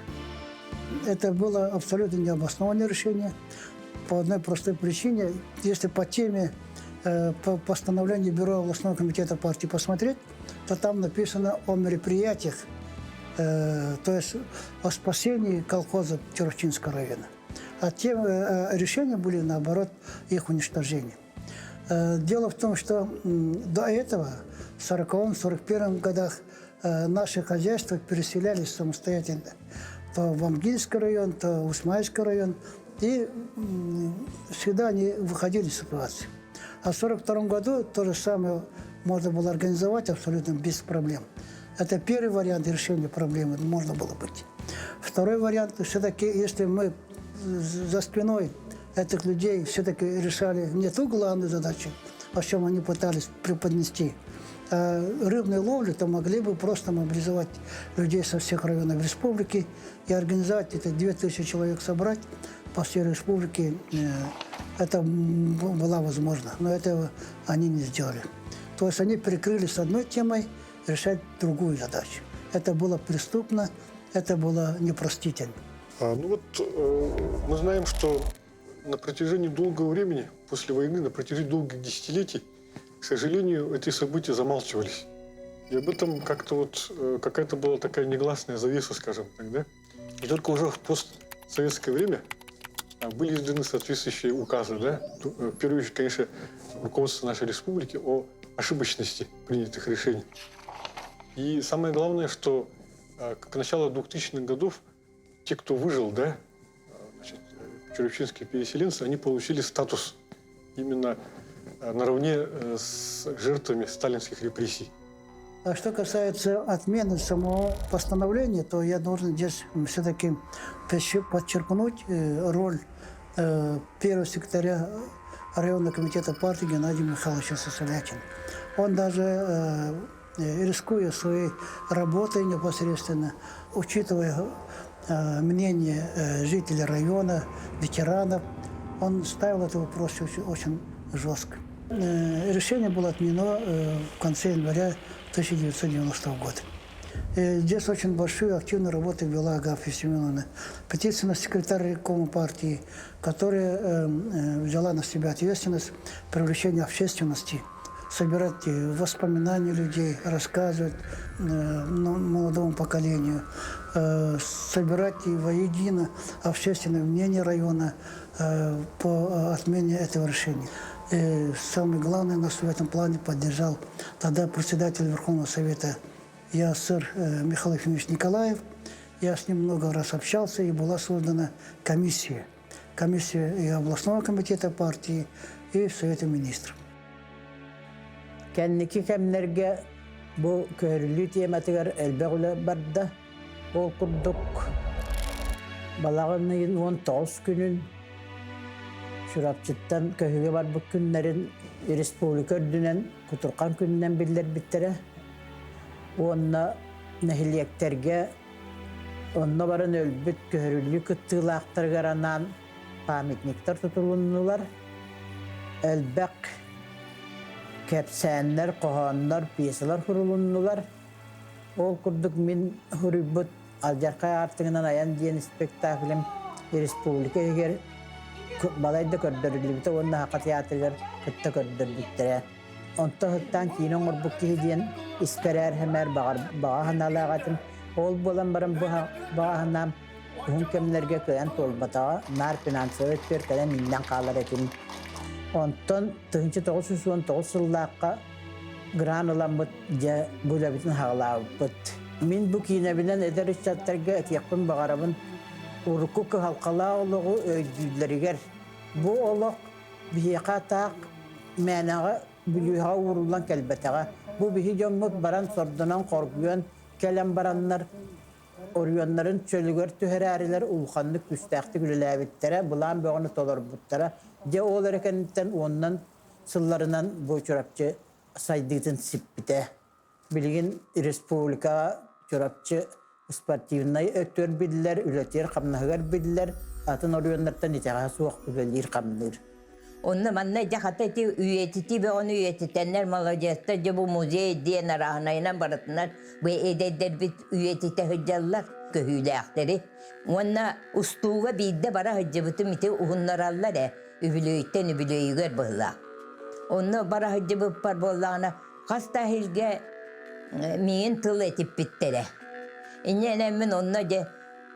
Это было абсолютно необоснованное решение по одной простой причине. Если по теме по постановлению Бюро областного комитета партии посмотреть, то там написано о мероприятиях, то есть о спасении колхоза Чурапчинского района. А те решения были, наоборот, их уничтожение. Дело в том, что до этого, в 1940-1941 годах, наши хозяйства переселялись самостоятельно. То в Амгинский район, то в Усмайский район. И всегда они выходили из ситуации. А в 1942 году то же самое можно было организовать абсолютно без проблем. Это первый вариант решения проблемы, можно было быть. Второй вариант, все-таки, если мы за спиной этих людей все-таки решали не ту главную задачу, о чем они пытались преподнести, а рыбную ловлю, то могли бы просто мобилизовать людей со всех районов республики и организовать это 2000 человек собрать по всей республике. Это было возможно, но этого они не сделали. То есть они прикрыли с одной темой решать другую задачу. Это было преступно, это было непростительно. А, ну вот мы знаем, что на протяжении долгого времени, после войны, на протяжении долгих десятилетий, к сожалению, эти события замалчивались. И об этом как-то вот какая-то была такая негласная завеса, скажем так, да? И только уже в постсоветское время были изданы соответствующие указы, да? В первую очередь, конечно, руководство нашей республики о ошибочности принятых решений. И самое главное, что к началу 2000-х годов те, кто выжил, да, значит, чурапчинские переселенцы, они получили статус именно наравне с жертвами сталинских репрессий. А что касается отмены самого постановления, то я должен здесь все-таки подчеркнуть роль первого секретаря районного комитета партии Геннадия Михайловича Сысолятина. Он даже, рискуя своей работой непосредственно, учитывая мнение жителей района, ветеранов, он ставил этот вопрос очень, очень жестко. Решение было отменено в конце января 1990 года. Здесь очень большую активную работу вела Агафья Семеновна, ответственный секретарь райкома партии, которая взяла на себя ответственность привлечения общественности, собирать воспоминания людей, рассказывать молодому поколению, собирать воедино общественное мнение района по отмене этого решения. И самое главное, нас в этом плане поддержал тогда председатель Верховного Совета ЯСР Михаил Ефимович Николаев. Я с ним много раз общался, и была создана комиссия. Комиссия и областного комитета партии, и Совета министров. Кэнники кэмнэргэ бу көһөрүллүү тематыгар элбэх үлэ барда. Ол курдук балаҕан ыйын 19 күнүн Чурапчыттан көһүүгэ барбыт күннэрин республика үрдүнэн кутурҕан күнүнэн биллэрбиттэрэ. Уонна нэһилиэктэргэ онно баран өлбүт көһөрүллүү кыттыылаахтарыгар анаан памятниктар тутулуннулар. Элбэх кэпсээннэр, хоһооннор, пьесалар сурулуннулар. Ол курдук мин суруйбут «Алдьархай аартыгынан айан» диэн спектаклем республика иһигэр балайда көрдөрүллүбүтэ уонна Саха театрыгар кытта көрдөрбүттэрэ. Онтон сыттаан киинэ оҥорбут киһи диэн испэрээр хэмээр баҕа санаалаах этим. Ол буолан баран бу баҕа санаам уһун кэмнэргэ кыайан туолбатаҕа, наар финансовай өттүгэр кэлэн иҥнэн хаалар этим. Онтон 1919 сыллаахха грант ыламмыт дьэ бу үлэбитин хаҕалаабыппыт. Мин бу киинэбинэн эдэр ыччаттарга этиэхпин баҕарабын урукку кыһалҕалаах олоҕу өйдүүллэригэр. Бу олох биһиэхэ таах мээнэҕэ бүлүүһэҕэ ууруллан кэлбэтэҕэ. Бу биһи дьоммут баран сордонон хоргуйан кэлэн бараннар оройуоннарын чөлүгэр түһэрээрилэр улаханнык күүстээхтик үлэлээбиттэрэ, былаан бөҕөнү толорбуттара. Дьэ ол эрэ кэнниттэн уонунан сылларынан бу Чурапчы сайдыытын сиппитэ. Билигин республикаҕа Чурапчы Спортивнай өттүгэр биллэр, үлэтигэр-хамнаһыгар биллэр, атын оройуоннартан итэҕэһэ суох үлэлиир-хамныыр. Онно манна дьэ хата ити үйэтитии бөҕөнү үйэтитэннэр молодецтар дьэ бу музей диэн арааһынайынан барытынан бу эдэрдэрбит үйэтитэ сылдьаллар көһүүлээхтэри. Уонна устууга биирдэ бара сылдьыбытым ити уһуннараллар ээ үбүлүөйтэн үбүлүөйүгэр быһыылаах. Онно бара сылдьыбыппар буоллаҕына хас да иһилгэ миигин тыл этиппиттэрэ. Инньэ мин онно дьэ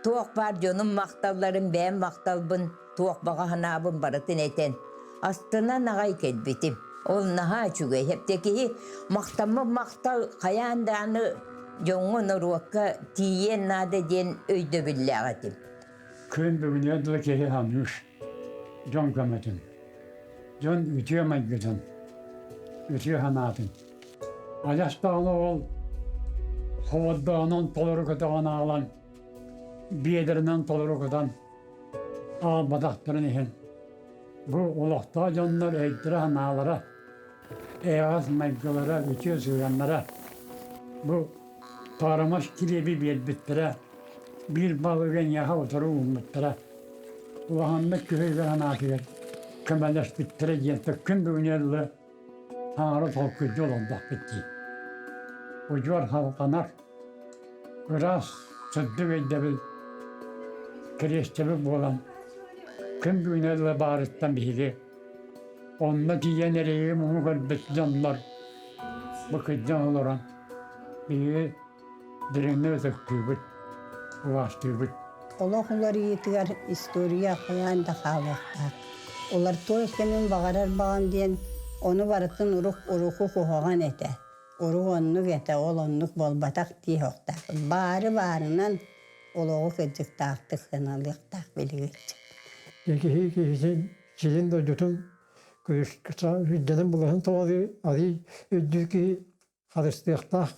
туох баар дьонум махталларын бэйэм махталбын туох баҕа санаабын барытын этэн, астынан аҕай кэлбитим. Ол наһаа үчүгэй. Эптэ киһи махтаммыт махтал хайаан даҕаны дьоҥҥо, норуокка тиийиэн наада диэн өйдөбүллээх этим. Күн бүгүнүгэр дылы киһи саныыр дьон көмөтүн, дьон үтүө майгытын, үтүө санаатын. Адьас даҕаны ол холоддоонон толору көтөҕөн аҕалан, биэдэринэн толору кутан аалбатахтарын иһин бу олохтоох дьоннор өйдөрө-санаалара, эйэҕэс майгылара, үтүө сыһыаннара бу таарамас килиэби биэрбиттэрэ, биир балыгы эйиэхэ утары ууммуттара, улаханнык күһэйбэ санаатыгар көмөлөспүттэрэ диэн күн бүгүнү дылы таҥара толкуйдуу олордохпут дии. Удьуор халҕанар Ыраас, сырдык өйдөбүл кириэстэбил буолан, күн бүгүнэ ыла баарыттан биһиги онно тиийэн эрэйи муҥу көрбүт дьоннор бу кырдьан олорон биһиги дириҥник ытыктыыбыт, убаастыыбыт. Олох уларыйыытыгар история хайаан да хаалыахтаах. Улар туой кэмин баҕарар баҕам диэн ону барытын урук уруку куһаҕан этэ. Урук оннук этэ, ол оннук буолбатах диэхтээх. Баары баарынан олоҕу кырдьыктаахтык сыаналыахтаах билигиччи. Киһи киһитин сирин дойдутун үрдэнэн булаһын тоҕо арый үрдүк киһи харыстыахтаах,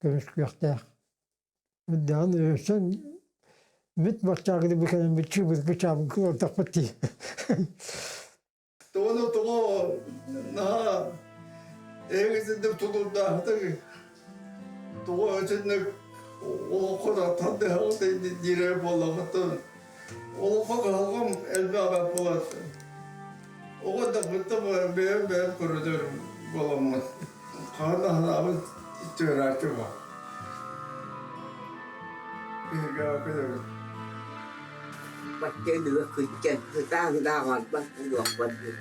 көмүскүөхтээх. Үрдэҕин өссө бүт баччаагы бу кэлэн бүтчү быргы чаабыгы олордохпут дии. Тоҕону тоҕо наһаа эһигитинник тулуурдаахтык тоҕо итинник олоххо тардыһаҕыт диирэ буоллаҕыттан олоххо кыһалҕам элбэҕэ буолар. Оҕо эрдэхпиттэн бэйэм бэйэм көрүнэр буоламмын хаһан да санаабын түһэрээччи буол. Биһиги көтөбүт. Бачча өлүгэ кырдьан сытаан да аҕалбат буолуохпар дуу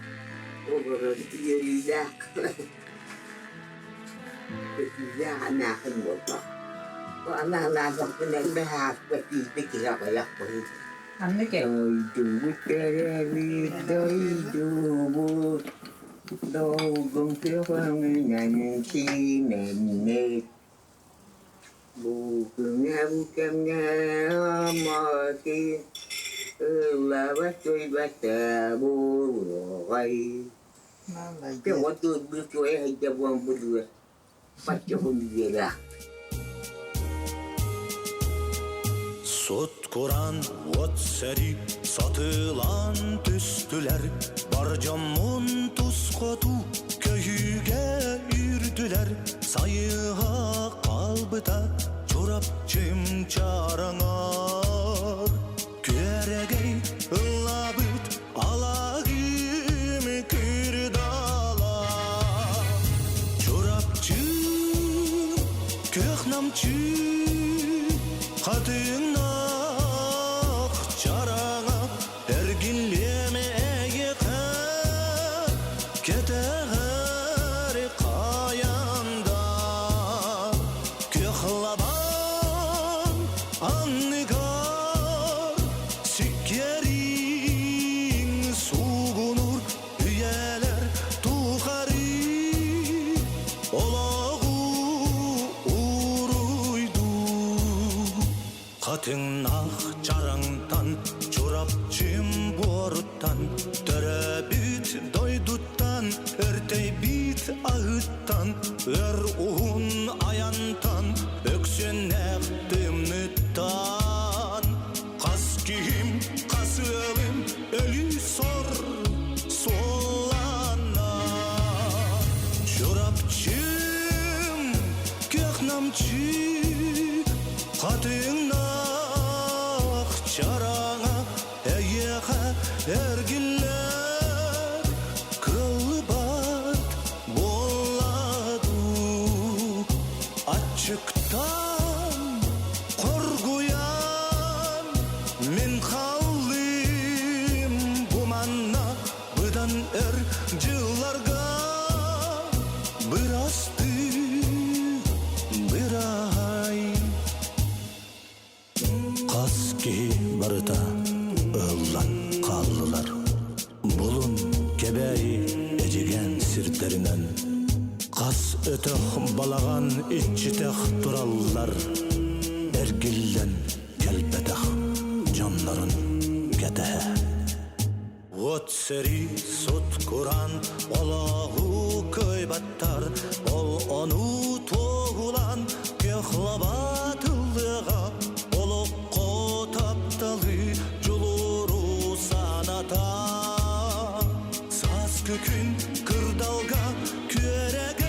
олорон үөрүүлээх көтүүлээх эмээхин буолбах. Анаалаабаппын элбэх ааспат киирбит киһи аҕыйах быһыы. Дойдубут төрөөбүт дойдубут долгун көҕүҥүнэн сиимэммит Бу күҥҥэ бу кэмҥэ амматы ыллаабат туойбата буолуоҕай. Дьэ вот туойа сылдьа буолан бу бачча хүнүйүөлээх. Сут кураан уот сэрии сатыылаан түстүлэр, бар дьоммун тус хоту көһүүгэ үүрдүлэр, сайыһа хаалбыта Чурапчым чараҥар. Күөрэгэй ыллаабыт алагым кырдала Чурапчым күөх намчы хатыҥнаах чараҥа эргиллиэмэ эйиэхэ кэтэһэр хайан да күөх лабаан анныгар сиккиэриҥ суугунуур үйэлэр тухары олоҕу уруйдуу хатыҥнаах чараҥтан Чурапчым буоруттан төрөөбүт дойдуттан өртөйбүт аһыттан өр уһун айантан өксүөннээх тымныттан хас киһим хас ыалым өлүү сор суолланна Чурапчым көх намчы хатыҥна. Чараҥа эйиэхэ эргиллэр Кылбат буолла дуу Аччыктаан, хоргуйан Мин халлыым бу манна Быдан өр дьылларга Бырастыы, бырай Хас киһи барыта ыһыллан хааллылар. Булун, Кэбээйи, Эдьигээн сирдэринэн хас өтөх балаҕан иччитэх тураллар. Эргиллэн кэлбэтэх дьоннорун кэтэһэ. Уот сэрии сут-кураан олоҕу кыайбаттар, ол ону туоһулаан көхлабат ыллыаҕа, олоххо тапталы дьулууру саната. Сааскы күн кырдалга күөрэгэй.